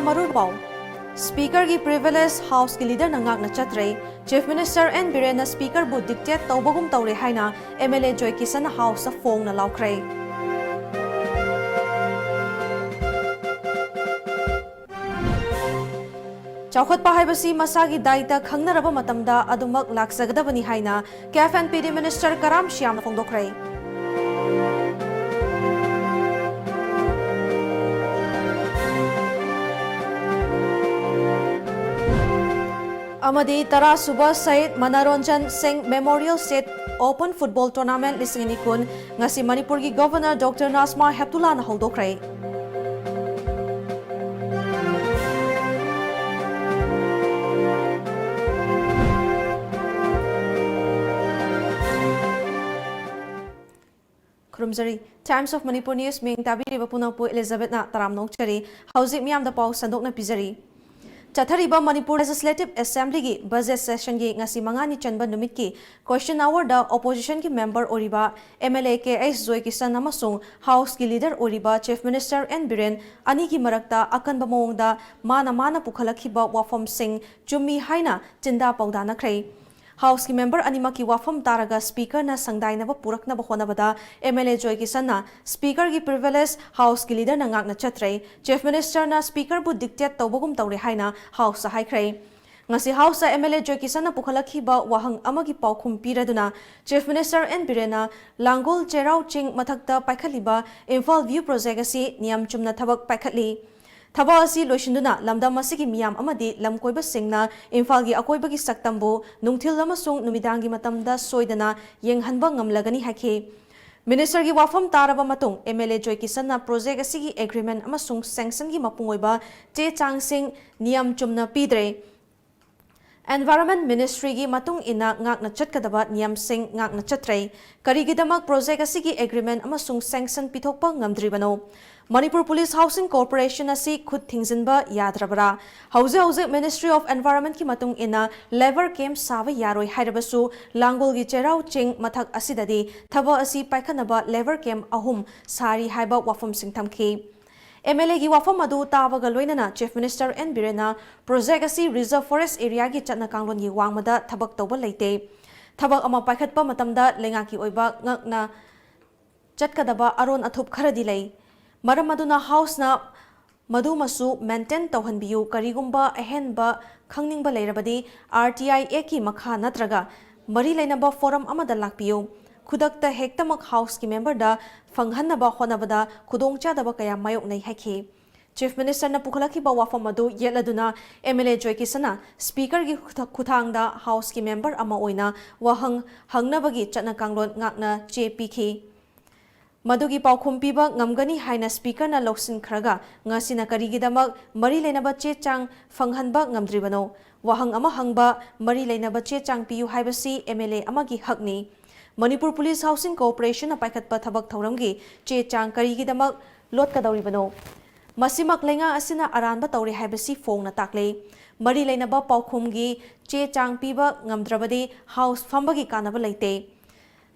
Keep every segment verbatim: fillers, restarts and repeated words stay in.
ꯃꯔꯨ ꯄꯥꯎ꯫ Speaker ꯒꯤ privilege House ꯀꯤ leader ꯅ ꯉꯥꯛꯅ ꯆꯠꯇ꯭ꯔꯦ꯫ Chief Minister N ꯕꯤꯔꯦꯟꯅ Speaker ꯕꯨ dictate ꯇꯧꯕꯒꯨꯝ ꯇꯧꯔꯦ ꯍꯥꯏꯅ M L A joy ꯀꯤꯁꯟꯅ House ꯇ ꯐꯣꯡꯅ ꯂꯥꯎꯈ꯭ꯔꯦ꯫ ꯆꯥꯎꯈꯠꯄ ꯍꯥꯏꯕꯁꯤ ꯃꯁꯥꯒꯤ ꯗꯥꯏꯇ ꯈꯪꯅꯔꯕ ꯃꯇꯝꯗ ꯑꯗꯨꯃꯛ ꯂꯥꯛꯆꯒꯗꯕꯅꯤ ꯍꯥꯏꯅ ꯀꯦꯐ ꯑꯦꯟ ꯄꯤ ꯗꯤ Minister ꯀꯔꯥꯝ ꯁ꯭ꯌꯥꯝꯅ ꯐꯣꯡꯗꯣꯛꯈ꯭ꯔꯦ꯫ ꯑꯃꯗꯤ ꯇꯔꯥ ꯁꯨꯕ ꯁꯍꯤꯗ ꯃꯅꯣꯔꯟꯖꯟ ꯁꯤꯡ Memorial State Open Football Tournament ꯂꯤꯁꯤꯡ ꯑꯅꯤ ꯀꯨꯟ ꯉꯁꯤ ꯃꯅꯤꯄꯨꯔꯒꯤ Governor Doctor Najma ꯍꯦꯞꯇꯨꯂꯥꯅ ꯍꯧꯗꯣꯛꯈ꯭ꯔꯦ꯫ ꯈꯨꯔꯨꯝꯖꯔꯤ꯫ Times of Manipur News ꯃꯤꯡ ꯇꯥꯕꯤꯔꯤꯕ ꯄꯨꯝꯅꯃꯛꯄꯨ ꯑꯦꯂꯤꯖꯥꯕꯦꯠꯅ ꯇꯔꯥꯝꯅ ꯑꯣꯛꯆꯔꯤ꯫ ꯍꯧꯖꯤꯛ ꯃꯤꯌꯥꯝꯗ ꯄꯥꯎ ꯁꯟꯗꯣꯛꯅ ꯄꯤꯖꯔꯤ꯫ ꯆꯠꯊꯔꯤꯕ ꯃꯅꯤꯄꯨꯔ Legislative Assembly ꯒꯤ budget session ꯒꯤ ꯉꯁꯤ ꯃꯉꯥꯅꯤ ꯆꯟꯕ ꯅꯨꯃꯤꯠꯀꯤ question hour ꯗ opposition ꯒꯤ member ꯑꯣꯏꯔꯤꯕ M L A K H Joy Kishan ꯑꯃꯁꯨꯡ House ꯀꯤ leader ꯑꯣꯏꯔꯤꯕ Chief Minister N ꯕꯤꯔꯦꯟ ꯑꯅꯤꯒꯤ ꯃꯔꯛꯇ ꯑꯀꯟꯕ ꯃꯑꯣꯡꯗ ꯃꯥꯅ ꯃꯥꯅ ꯄꯨꯈꯠꯂꯛꯈꯤꯕ ꯋꯥꯐꯝꯁꯤꯡ ꯆꯨꯝꯃꯤ ꯍꯥꯏꯅ ꯆꯤꯟꯗꯥ ꯄꯥꯎꯗꯥꯅꯈ꯭ꯔꯦ꯫ House ꯀꯤ member ꯑꯅꯤꯃꯛꯀꯤ ꯋꯥꯐꯝ ꯇꯥꯔꯒ Speaker ꯅ ꯁꯪꯗꯥꯏꯅꯕ ꯄꯨꯔꯛꯅꯕ ꯍꯣꯠꯅꯕꯗ M L A joy ꯀꯤꯁꯟꯅ Speaker ꯒꯤ privilege House ꯀꯤ leader ꯅ ꯉꯥꯛꯅ ꯆꯠꯇ꯭ꯔꯦ, Chief Minister ꯅ Speaker ꯕꯨ dictate ꯇꯧꯕꯒꯨꯝ ꯇꯧꯔꯦ ꯍꯥꯏꯅ House ꯇ ꯍꯥꯏꯈ꯭ꯔꯦ꯫ ꯉꯁꯤ House ꯇ M L A ꯖꯣꯏ ꯀꯤꯁꯟꯅ ꯄꯨꯈꯠꯂꯛꯈꯤꯕ ꯋꯥꯍꯪ ꯑꯃꯒꯤ ꯄꯥꯎꯈꯨꯝ ꯄꯤꯔꯗꯨꯅ Chief Minister N ꯕꯤꯔꯦꯟꯅ ꯂꯥꯡꯒꯣꯜ ꯆꯩꯔꯥꯎ ꯆꯤꯡ ꯃꯊꯛꯇ ꯄꯥꯏꯈꯠꯂꯤꯕ Imphal View Project ꯑꯁꯤ ꯅꯤꯌꯝ ꯆꯨꯝꯅ ꯊꯕꯛ ꯄꯥꯏꯈꯠꯂꯤ꯫ ꯊꯕꯛ ꯑꯁꯤ ꯂꯣꯏꯁꯤꯟꯗꯨꯅ ꯂꯝꯗꯝ ꯑꯁꯤꯒꯤ ꯃꯤꯌꯥꯝ ꯑꯃꯗꯤ ꯂꯝꯀꯣꯏꯕꯁꯤꯡꯅ ꯏꯝꯐꯥꯜꯒꯤ ꯑꯀꯣꯏꯕꯒꯤ ꯁꯛꯇꯝꯕꯨ ꯅꯨꯡꯊꯤꯜ ꯑꯃꯁꯨꯡ ꯅꯨꯃꯤꯗꯥꯡꯒꯤ ꯃꯇꯝꯗ ꯁꯣꯏꯗꯅ ꯌꯦꯡꯍꯟꯕ ꯉꯝꯂꯒꯅꯤ ꯍꯥꯏꯈꯤ꯫ Minister ꯒꯤ ꯋꯥꯐꯝ ꯇꯥꯔꯕ ꯃꯇꯨꯡ, M L A joy ꯀꯤꯁꯟꯅ project ꯑꯁꯤꯒꯤ agreement ꯑꯃꯁꯨꯡ sanction ꯒꯤ ꯃꯄꯨꯡ ꯑꯣꯏꯕ ꯆꯦ ꯆꯥꯡꯁꯤꯡ ꯅꯤꯌꯝ ꯆꯨꯝꯅ ꯄꯤꯗ꯭ꯔꯦ꯫ Environment Ministry ꯒꯤ ꯃꯇꯨꯡ ꯏꯟꯅ ꯉꯥꯛꯅ ꯆꯠꯀꯗꯕ ꯅꯤꯌꯝꯁꯤꯡ ꯉꯥꯛꯅ ꯆꯠꯇ꯭ꯔꯦ꯫ ꯀꯔꯤꯒꯤꯗꯃꯛ project ꯑꯁꯤꯒꯤ agreement ꯑꯃꯁꯨꯡ sanction ꯄꯤꯊꯣꯛꯄ ꯉꯝꯗ꯭ꯔꯤꯕꯅꯣ? Manipur Police Housing Corporation ꯑꯁꯤ ꯈꯨꯠ ꯊꯤꯡꯖꯤꯟꯕ ꯌꯥꯗ꯭ꯔꯕ꯭ꯔꯥ? ꯍꯧꯖꯤꯛ ꯍꯧꯖꯤꯛ Ministry of Environment ꯀꯤ ꯃꯇꯨꯡ ꯏꯟꯅ labour camp ꯁꯥꯕ ꯌꯥꯔꯣꯏ ꯍꯥꯏꯔꯕꯁꯨ, ꯂꯥꯡꯒꯣꯜꯒꯤ ꯆꯩꯔꯥꯎ ꯆꯤꯡ ꯃꯊꯛ ꯑꯁꯤꯗꯗꯤ ꯊꯕꯛ ꯑꯁꯤ ꯄꯥꯏꯈꯠꯅꯕ labour camp ꯑꯍꯨꯝ ꯁꯥꯔꯤ ꯍꯥꯏꯕ ꯋꯥꯐꯝꯁꯤꯡ ꯊꯝꯈꯤ꯫ MLAꯒꯤ ꯋꯥꯐꯝ ꯑꯗꯨ ꯇꯥꯕꯒ ꯂꯣꯏꯅꯅ Chief Minister N Birenꯅ project ꯑꯁꯤ reserve forest areaꯒꯤ ꯆꯠꯅ ꯀꯥꯡꯂꯣꯟꯒꯤ ꯋꯥꯡꯃꯗ ꯊꯕꯛ ꯇꯧꯕ ꯂꯩꯇꯦ꯫ ꯊꯕꯛ ꯑꯃ ꯄꯥꯏꯈꯠꯄ ꯃꯇꯝꯗ ꯂꯩꯉꯥꯛꯀꯤ ꯑꯣꯏꯕ ꯉꯛꯅ ꯆꯠꯀꯗꯕ ꯑꯔꯣꯟ ꯑꯊꯨꯞ ꯈꯔꯗꯤ ꯂꯩ꯫ ꯃꯔꯝ ꯑꯗꯨꯅ Houseꯅ ꯃꯗꯨꯃꯁꯨ maintain ꯇꯧꯍꯟꯕꯤꯌꯨ꯫ ꯀꯔꯤꯒꯨꯝꯕ ꯑꯍꯦꯟꯕ ꯈꯪꯅꯤꯡꯕ ꯂꯩꯔꯕꯗꯤ RTI Actꯀꯤ ꯃꯈꯥ ꯅꯠꯇ꯭ꯔꯒ ꯃꯔꯤ ꯂꯩꯅꯕ forum ꯑꯃꯗ ꯂꯥꯛꯄꯤꯌꯨ꯫ ꯈꯨꯗꯛꯇ ꯍꯦꯛꯇꯃꯛ Houseꯀꯤ memberꯗ ꯐꯪꯍꯟꯅꯕ ꯍꯣꯠꯅꯕꯗ ꯈꯨꯗꯣꯡꯆꯥꯗꯕ ꯀꯌꯥ ꯃꯥꯌꯣꯛꯅꯩ ꯍꯥꯏꯈꯤ꯫ Chief Ministerꯅ ꯄꯨꯈꯠꯂꯛꯈꯤꯕ ꯋꯥꯐꯝ ꯑꯗꯨ ꯌꯦꯠꯂꯗꯨꯅ MLA ꯖꯣꯏꯀꯤꯁꯟꯅ Speakerꯒꯤ ꯈꯨꯊ-, ꯈꯨꯊꯥꯡꯗ Houseꯀꯤ member ꯑꯃ ꯑꯣꯏꯅ ꯋꯥꯍꯪ ꯍꯪꯅꯕꯒꯤ ꯆꯠꯅ ꯀꯥꯡꯂꯣꯟ ꯉꯥꯛꯅ ꯆꯦ ꯄꯤꯈꯤ꯫ ꯃꯗꯨꯒꯤ ꯄꯥꯎꯈꯨꯝ ꯄꯤꯕ ꯉꯝꯒꯅꯤ ꯍꯥꯏꯅ Speakerꯅ ꯂꯧꯁꯤꯟꯈ꯭ꯔꯒ ꯉꯁꯤꯅ ꯀꯔꯤꯒꯤꯗꯃꯛ ꯃꯔꯤ ꯂꯩꯅꯕ ꯆꯦ ꯆꯥꯡ ꯐꯪꯍꯟꯕ ꯉꯝꯗ꯭ꯔꯤꯕꯅꯣ? ꯋꯥꯍꯪ ꯑꯃ ꯍꯪꯕ, ꯃꯔꯤ ꯂꯩꯅꯕ ꯆꯦ ꯆꯥꯡ ꯄꯤꯌꯨ ꯍꯥꯏꯕꯁꯤ MLA ꯑꯃꯒꯤ ꯍꯛꯅꯤ꯫ ꯃꯅꯤꯄꯨꯔ Police Housing Corporationꯅ ꯄꯥꯏꯈꯠꯄ ꯊꯕꯛ ꯊꯧꯔꯝꯒꯤ ꯆꯦ ꯆꯥꯡ ꯀꯔꯤꯒꯤꯗꯃꯛ ꯂꯣꯠꯀꯗꯧꯔꯤꯕꯅꯣ? ꯃꯁꯤꯃꯛ ꯂꯩꯉꯥꯛ ꯑꯁꯤꯅ ꯑꯔꯥꯟꯕ ꯇꯧꯔꯦ ꯍꯥꯏꯕꯁꯤ ꯐꯣꯡꯅ ꯇꯥꯛꯂꯦ꯫ ꯃꯔꯤ ꯂꯩꯅꯕ ꯄꯥꯎꯈꯨꯝꯒꯤ ꯆꯦ ꯆꯥꯡ ꯄꯤꯕ ꯉꯝꯗ꯭ꯔꯕꯗꯤ House ꯐꯝꯕꯒꯤ ꯀꯥꯟꯅꯕ ꯂꯩꯇꯦ꯫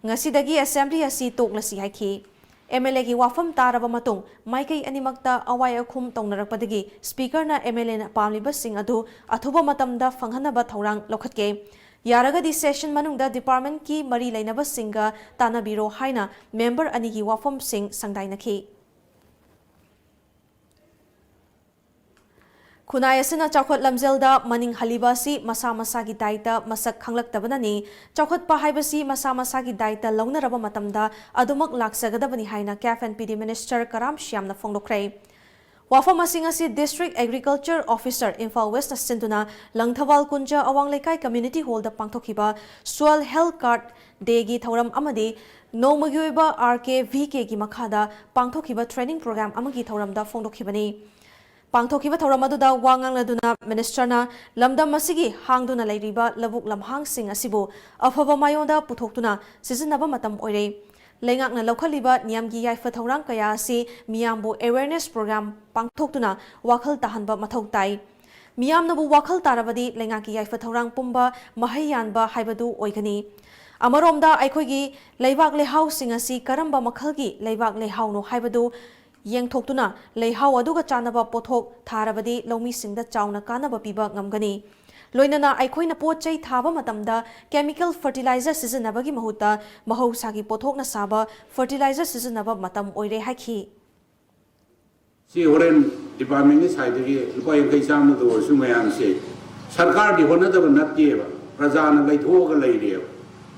ꯉꯁꯤꯗꯒꯤ Assembly ꯑꯁꯤ ꯇꯣꯛꯂꯁꯤ ꯍꯥꯏꯈꯤ꯫ MLAꯒꯤ ꯋꯥꯐꯝ ꯇꯥꯔꯕ ꯃꯇꯨꯡ ꯃꯥꯏꯀꯩ ꯑꯅꯤꯃꯛꯇ ꯑꯋꯥꯏ ꯑꯈꯨꯝ ꯇꯧꯅꯔꯛꯄꯗꯒꯤ Speakerꯅ MLAꯅ ꯄꯥꯝꯂꯤꯕꯁꯤꯡ ꯑꯗꯨ ꯑꯊꯨꯕ ꯃꯇꯝꯗ ꯐꯪꯍꯟꯅꯕ ꯊꯧꯔꯥꯡ ꯂꯧꯈꯠꯀꯦ꯫ ꯌꯥꯔꯒꯗꯤ session ꯃꯅꯨꯡꯗ departmentꯀꯤ ꯃꯔꯤ ꯂꯩꯅꯕꯁꯤꯡꯒ ꯇꯥꯟꯅꯕꯤꯔꯣ ꯍꯥꯏꯅ member ꯑꯅꯤꯒꯤ ꯋꯥꯐꯝꯁꯤꯡ ꯁꯪꯗꯥꯏꯅꯈꯤ꯫ ꯈꯨꯟꯅꯥꯏ ꯑꯁꯤꯅ ꯆꯥꯎꯈꯠ ꯂꯝꯖꯦꯜꯗ ꯃꯅꯤꯡ ꯍꯜꯂꯤꯕ ꯑꯁꯤ ꯃꯁꯥ ꯃꯁꯥꯒꯤ ꯗꯥꯏꯇ ꯃꯁꯛ ꯈꯪꯂꯛꯇꯕꯅꯅꯤ꯫ ꯆꯥꯎꯈꯠꯄ ꯍꯥꯏꯕꯁꯤ ꯃꯁꯥ ꯃꯁꯥꯒꯤ ꯗꯥꯏꯇ ꯂꯧꯅꯔꯕ ꯃꯇꯝꯗ ꯑꯗꯨꯃꯛ ꯂꯥꯛꯆꯒꯗꯕꯅꯤ ꯍꯥꯏꯅ CAF and PD Minister ꯀꯔꯥꯝ ꯁ꯭ꯌꯥꯝꯅ ꯐꯣꯡꯗꯣꯛꯈ꯭ꯔꯦ꯫ ꯋꯥꯐꯝ ꯑꯁꯤꯡ ꯑꯁꯤ District Agriculture Officer ꯏꯝꯐꯥꯜ Westꯅ ꯁꯤꯟꯗꯨꯅ ꯂꯪꯊꯕꯥꯜ ꯀꯨꯟꯖ ꯑꯋꯥꯡ ꯂꯩꯀꯥꯏ Community Hallꯗ ꯄꯥꯡꯊꯣꯛꯈꯤꯕ Soil Health Card Dayꯒꯤ ꯊꯧꯔꯝ ꯑꯃꯗꯤ ꯅꯣꯡꯃꯒꯤ ꯑꯣꯏꯕ RKVKꯒꯤ ꯃꯈꯥꯗ ꯄꯥꯡꯊꯣꯛꯈꯤꯕ training program ꯑꯃꯒꯤ ꯊꯧꯔꯝꯗ ꯐꯣꯡꯗꯣꯛꯈꯤꯕꯅꯤ꯫ ꯄꯥꯡꯊꯣꯛꯈꯤꯕ ꯊꯧꯔꯝ ꯑꯗꯨꯗ ꯋꯥ ꯉꯥꯡꯂꯗꯨꯅ Ministerꯅ ꯂꯝꯗꯝ ꯑꯁꯤꯒꯤ ꯍꯥꯡꯗꯨꯅ ꯂꯩꯔꯤꯕ ꯂꯧꯕꯨꯛ ꯂꯝꯍꯥꯡꯁꯤꯡ ꯑꯁꯤꯕꯨ ꯑꯐꯕ ꯃꯥꯏꯑꯣꯟꯗ ꯄꯨꯊꯣꯛꯇꯨꯅ ꯁꯤꯖꯤꯟꯅꯕ ꯃꯇꯝ ꯑꯣꯏꯔꯦ꯫ ꯂꯩꯉꯥꯛꯅ ꯂꯧꯈꯠꯂꯤꯕ ꯅꯤꯌꯝꯒꯤ ꯌꯥꯏꯐ ꯊꯧꯔꯥꯡ ꯀꯌꯥ ꯑꯁꯤ ꯃꯤꯌꯥꯝꯕꯨ awareness program ꯄꯥꯡꯊꯣꯛꯇꯨꯅ ꯋꯥꯈꯜ ꯇꯥꯍꯟꯕ ꯃꯊꯧ ꯇꯥꯏ꯫ ꯃꯤꯌꯥꯝꯅꯕꯨ ꯋꯥꯈꯜ ꯇꯥꯔꯕꯗꯤ ꯂꯩꯉꯥꯛꯀꯤ ꯌꯥꯏꯐ ꯊꯧꯔꯥꯡ ꯄꯨꯝꯕ ꯃꯍꯩ ꯌꯥꯟꯕ ꯍꯥꯏꯕꯗꯨ ꯑꯣꯏꯒꯅꯤ꯫ ꯑꯃꯔꯣꯝꯗ ꯑꯩꯈꯣꯏꯒꯤ ꯂꯩꯕꯥꯛ ꯂꯩꯍꯥꯎꯁꯤꯡ ꯑꯁꯤ ꯀꯔꯝꯕ ꯃꯈꯜꯒꯤ ꯂꯩꯕꯥꯛ ꯂꯩꯍꯥꯎꯅꯣ ꯍꯥꯏꯕꯗꯨ ꯌꯦꯡꯊꯣꯛꯇꯨꯅ ꯂꯩꯍꯥꯎ ꯑꯗꯨꯒ ꯆꯥꯟꯅꯕ ꯄꯣꯠꯊꯣꯛ ꯊꯥꯔꯕꯗꯤ ꯂꯧꯃꯤꯁꯤꯡꯗ ꯆꯥꯎꯅ ꯀꯥꯟꯅꯕ ꯄꯤꯕ ꯉꯝꯒꯅꯤ꯫ ꯂꯣꯏꯅꯅ ꯑꯩꯈꯣꯏꯅ ꯄꯣꯠ ꯆꯩ ꯊꯥꯕ ꯃꯇꯝꯗ chemical fertilizer ꯁꯤꯖꯤꯟꯅꯕꯒꯤ ꯃꯍꯨꯠꯇ ꯃꯍꯧꯁꯥꯒꯤ ꯄꯣꯠꯊꯣꯛꯅ ꯁꯥꯕ fertilizer ꯁꯤꯖꯤꯟꯅꯕ ꯃꯇꯝ ꯑꯣꯏꯔꯦ ꯍꯥꯏꯈꯤ꯫ ꯁꯤ ꯍꯣꯔꯦꯟ department ꯀꯤ side ꯇꯒꯤ ꯂꯨꯄꯥ ꯌꯥꯡꯈꯩ ꯆꯥꯝꯃꯗ ꯑꯣꯏꯔꯁꯨ ꯃꯌꯥꯝꯁꯦ ꯁꯔꯀꯥꯔꯗꯤ ꯍꯣꯠꯅꯗꯕ ꯅꯠꯇꯦꯕ, ꯄ꯭ꯔꯖꯥꯅ ꯂꯩꯊꯣꯛꯑꯒ ꯂꯩꯔꯦꯕ꯫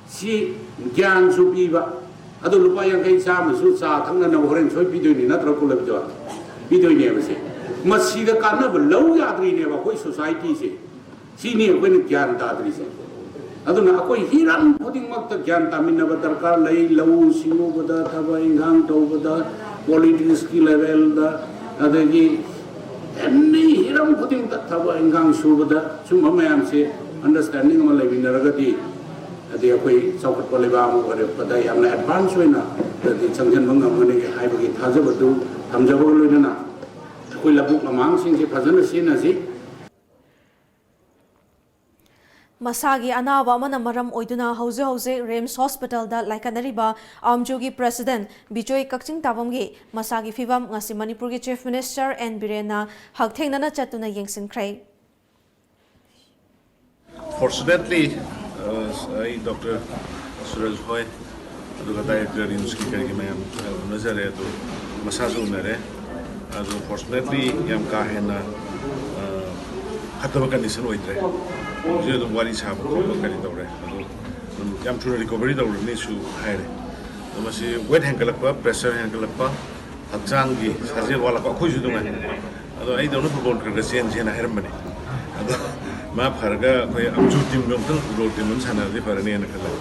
ꯁꯤ ꯒ꯭ꯌꯥꯟꯁꯨ ꯄꯤꯕ, ꯑꯗꯨ ꯂꯨꯄꯥ ꯌꯥꯡꯈꯩ ꯆꯥꯝꯃꯁꯨ ꯆꯥ ꯊꯛꯅꯅꯕ ꯍꯣꯔꯦꯟ ꯁꯣꯏ ꯄꯤꯗꯣꯏꯅꯤ ꯅꯠꯇ꯭ꯔꯣ, ꯀꯨꯂꯕꯤꯗꯣ? ꯄꯤꯗꯣꯏꯅꯦꯕ꯫ ꯁꯦ ꯃꯁꯤꯗ ꯀꯥꯟꯅꯕ ꯂꯧ ꯌꯥꯗ꯭ꯔꯤꯅꯦꯕ ꯑꯩꯈꯣꯏ society ꯁꯦ꯫ ꯁꯤꯅꯤ ꯑꯩꯈꯣꯏꯅ ꯒ꯭ꯌꯥꯟ ꯇꯥꯗ꯭ꯔꯤꯁꯦ꯫ ꯑꯗꯨꯅ ꯑꯩꯈꯣꯏ ꯍꯤꯔꯝ ꯈꯨꯗꯤꯡꯃꯛꯇ ꯒ꯭ꯌꯥꯟ ꯇꯥꯃꯤꯟꯅꯕ ꯗꯔꯀꯥꯔ ꯂꯩ꯫ ꯂꯧꯎ ꯁꯤꯡꯎꯕꯗ, ꯊꯕꯛ ꯏꯟꯈꯥꯡ ꯇꯧꯕꯗ, politics ꯀꯤ level ꯗ, ꯑꯗꯒꯤ any ꯍꯤꯔꯝ ꯈꯨꯗꯤꯡꯗ ꯊꯕꯛ ꯏꯟꯈꯥꯡ ꯁꯨꯕꯗ ꯁꯨꯝꯕ ꯃꯌꯥꯝꯁꯦ understanding ꯑꯃ ꯂꯩꯃꯤꯟꯅꯔꯒꯗꯤ, ꯑꯗꯩ ꯑꯩꯈꯣꯏ ꯆꯥꯎꯈꯠꯄ ꯂꯩꯕꯥꯛ ꯑꯃ ꯑꯣꯏꯔꯛꯄꯗ ꯌꯥꯝꯅ advance ꯑꯣꯏꯅ ꯑꯗꯒꯤ ꯆꯪꯁꯤꯟꯕ ꯉꯝꯒꯅꯤ ꯍꯥꯏꯕꯒꯤ ꯊꯥꯖꯕꯗꯨ ꯊꯝꯖꯕꯒ ꯂꯣꯏꯅꯅ ꯑꯩꯈꯣꯏ ꯂꯧꯕꯨꯛ ꯂꯝꯍꯥꯡꯁꯤꯡꯁꯦ ꯐꯖꯅ ꯁꯤꯖꯤꯟꯅꯁꯤ꯫ ꯃꯁꯥꯒꯤ ꯑꯅꯥꯕ ꯑꯃꯅ ꯃꯔꯝ ꯑꯣꯏꯗꯨꯅ ꯍꯧꯖꯤꯛ ꯍꯧꯖꯤꯛ RIMS hospital ꯗ ꯂꯥꯏꯀꯠꯅꯔꯤꯕ ꯑꯝꯖꯨꯒꯤ president ꯕꯤꯖꯣꯏ ꯀꯛꯆꯤꯡ ꯇꯥꯕꯝꯒꯤ ꯃꯁꯥꯒꯤ ꯐꯤꯚꯝ ꯉꯁꯤ ꯃꯅꯤꯄꯨꯔꯒꯤ Chief Minister ꯑꯦꯟ ꯕꯤꯔꯦꯟꯅ ꯍꯛꯊꯦꯡꯅꯅ ꯆꯠꯇꯨꯅ ꯌꯦꯡꯁꯤꯟꯈ꯭ꯔꯦ꯫ Fortunately, ꯑ, ꯑꯩ ꯗꯣꯛꯇꯔ ꯁꯨꯔꯖ ꯍꯣꯏ, ꯑꯗꯨꯒ director RIMS ꯀꯤ ꯀꯔꯤꯒꯤ ꯃꯌꯥꯝ, ꯑ, ꯎꯅꯖꯔꯦ꯫ ꯑꯗꯨ ꯃꯁꯥꯁꯨ ꯎꯅꯔꯦ꯫ ꯑꯗꯨ fortunately ꯌꯥꯝ ꯀꯥ ꯍꯦꯟꯅ, ꯑ, ꯐꯠꯇꯕ condition ꯑꯣꯏꯗ꯭ꯔꯦ꯫ ꯍꯧꯖꯤꯛ ꯑꯗꯨꯝ ꯋꯥꯔꯤ ꯁꯥꯕ ꯈꯣꯠꯄ ꯀꯔꯤ ꯇꯧꯔꯦ꯫ ꯑꯗꯨ ꯑꯗꯨꯝ ꯌꯥꯝ ꯊꯨꯅ recovery ꯇꯧꯔꯅꯤꯁꯨ ꯍꯥꯏꯔꯦ꯫ ꯑꯗꯣ ꯃꯁꯤ weight ꯍꯦꯟꯒꯠꯂꯛꯄ, pressure ꯍꯦꯟꯒꯠꯂꯛꯄ, ꯍꯛꯆꯥꯡꯒꯤ ꯁꯥꯖꯦꯜ ꯋꯥꯠꯂꯛꯄ, ꯑꯩꯈꯣꯏꯁꯨ ꯑꯗꯨꯝ ꯉꯥꯏ꯫ ꯑꯗꯣ ꯑꯩꯗꯧꯅ football ꯈꯔ ꯈꯔ ꯆꯦꯟꯁꯦꯅ ꯍꯥꯏꯔꯝꯕꯅꯤ꯫ ꯑꯗꯣ ꯃꯥ ꯐꯔꯒ ꯑꯩꯈꯣꯏ ꯑꯝꯖꯨ team ꯗꯣ ꯑꯃꯨꯛꯇꯪ football team ꯑꯃ ꯁꯥꯟꯅꯔꯗꯤ ꯐꯔꯅꯤꯅ ꯈꯜꯂꯦ꯫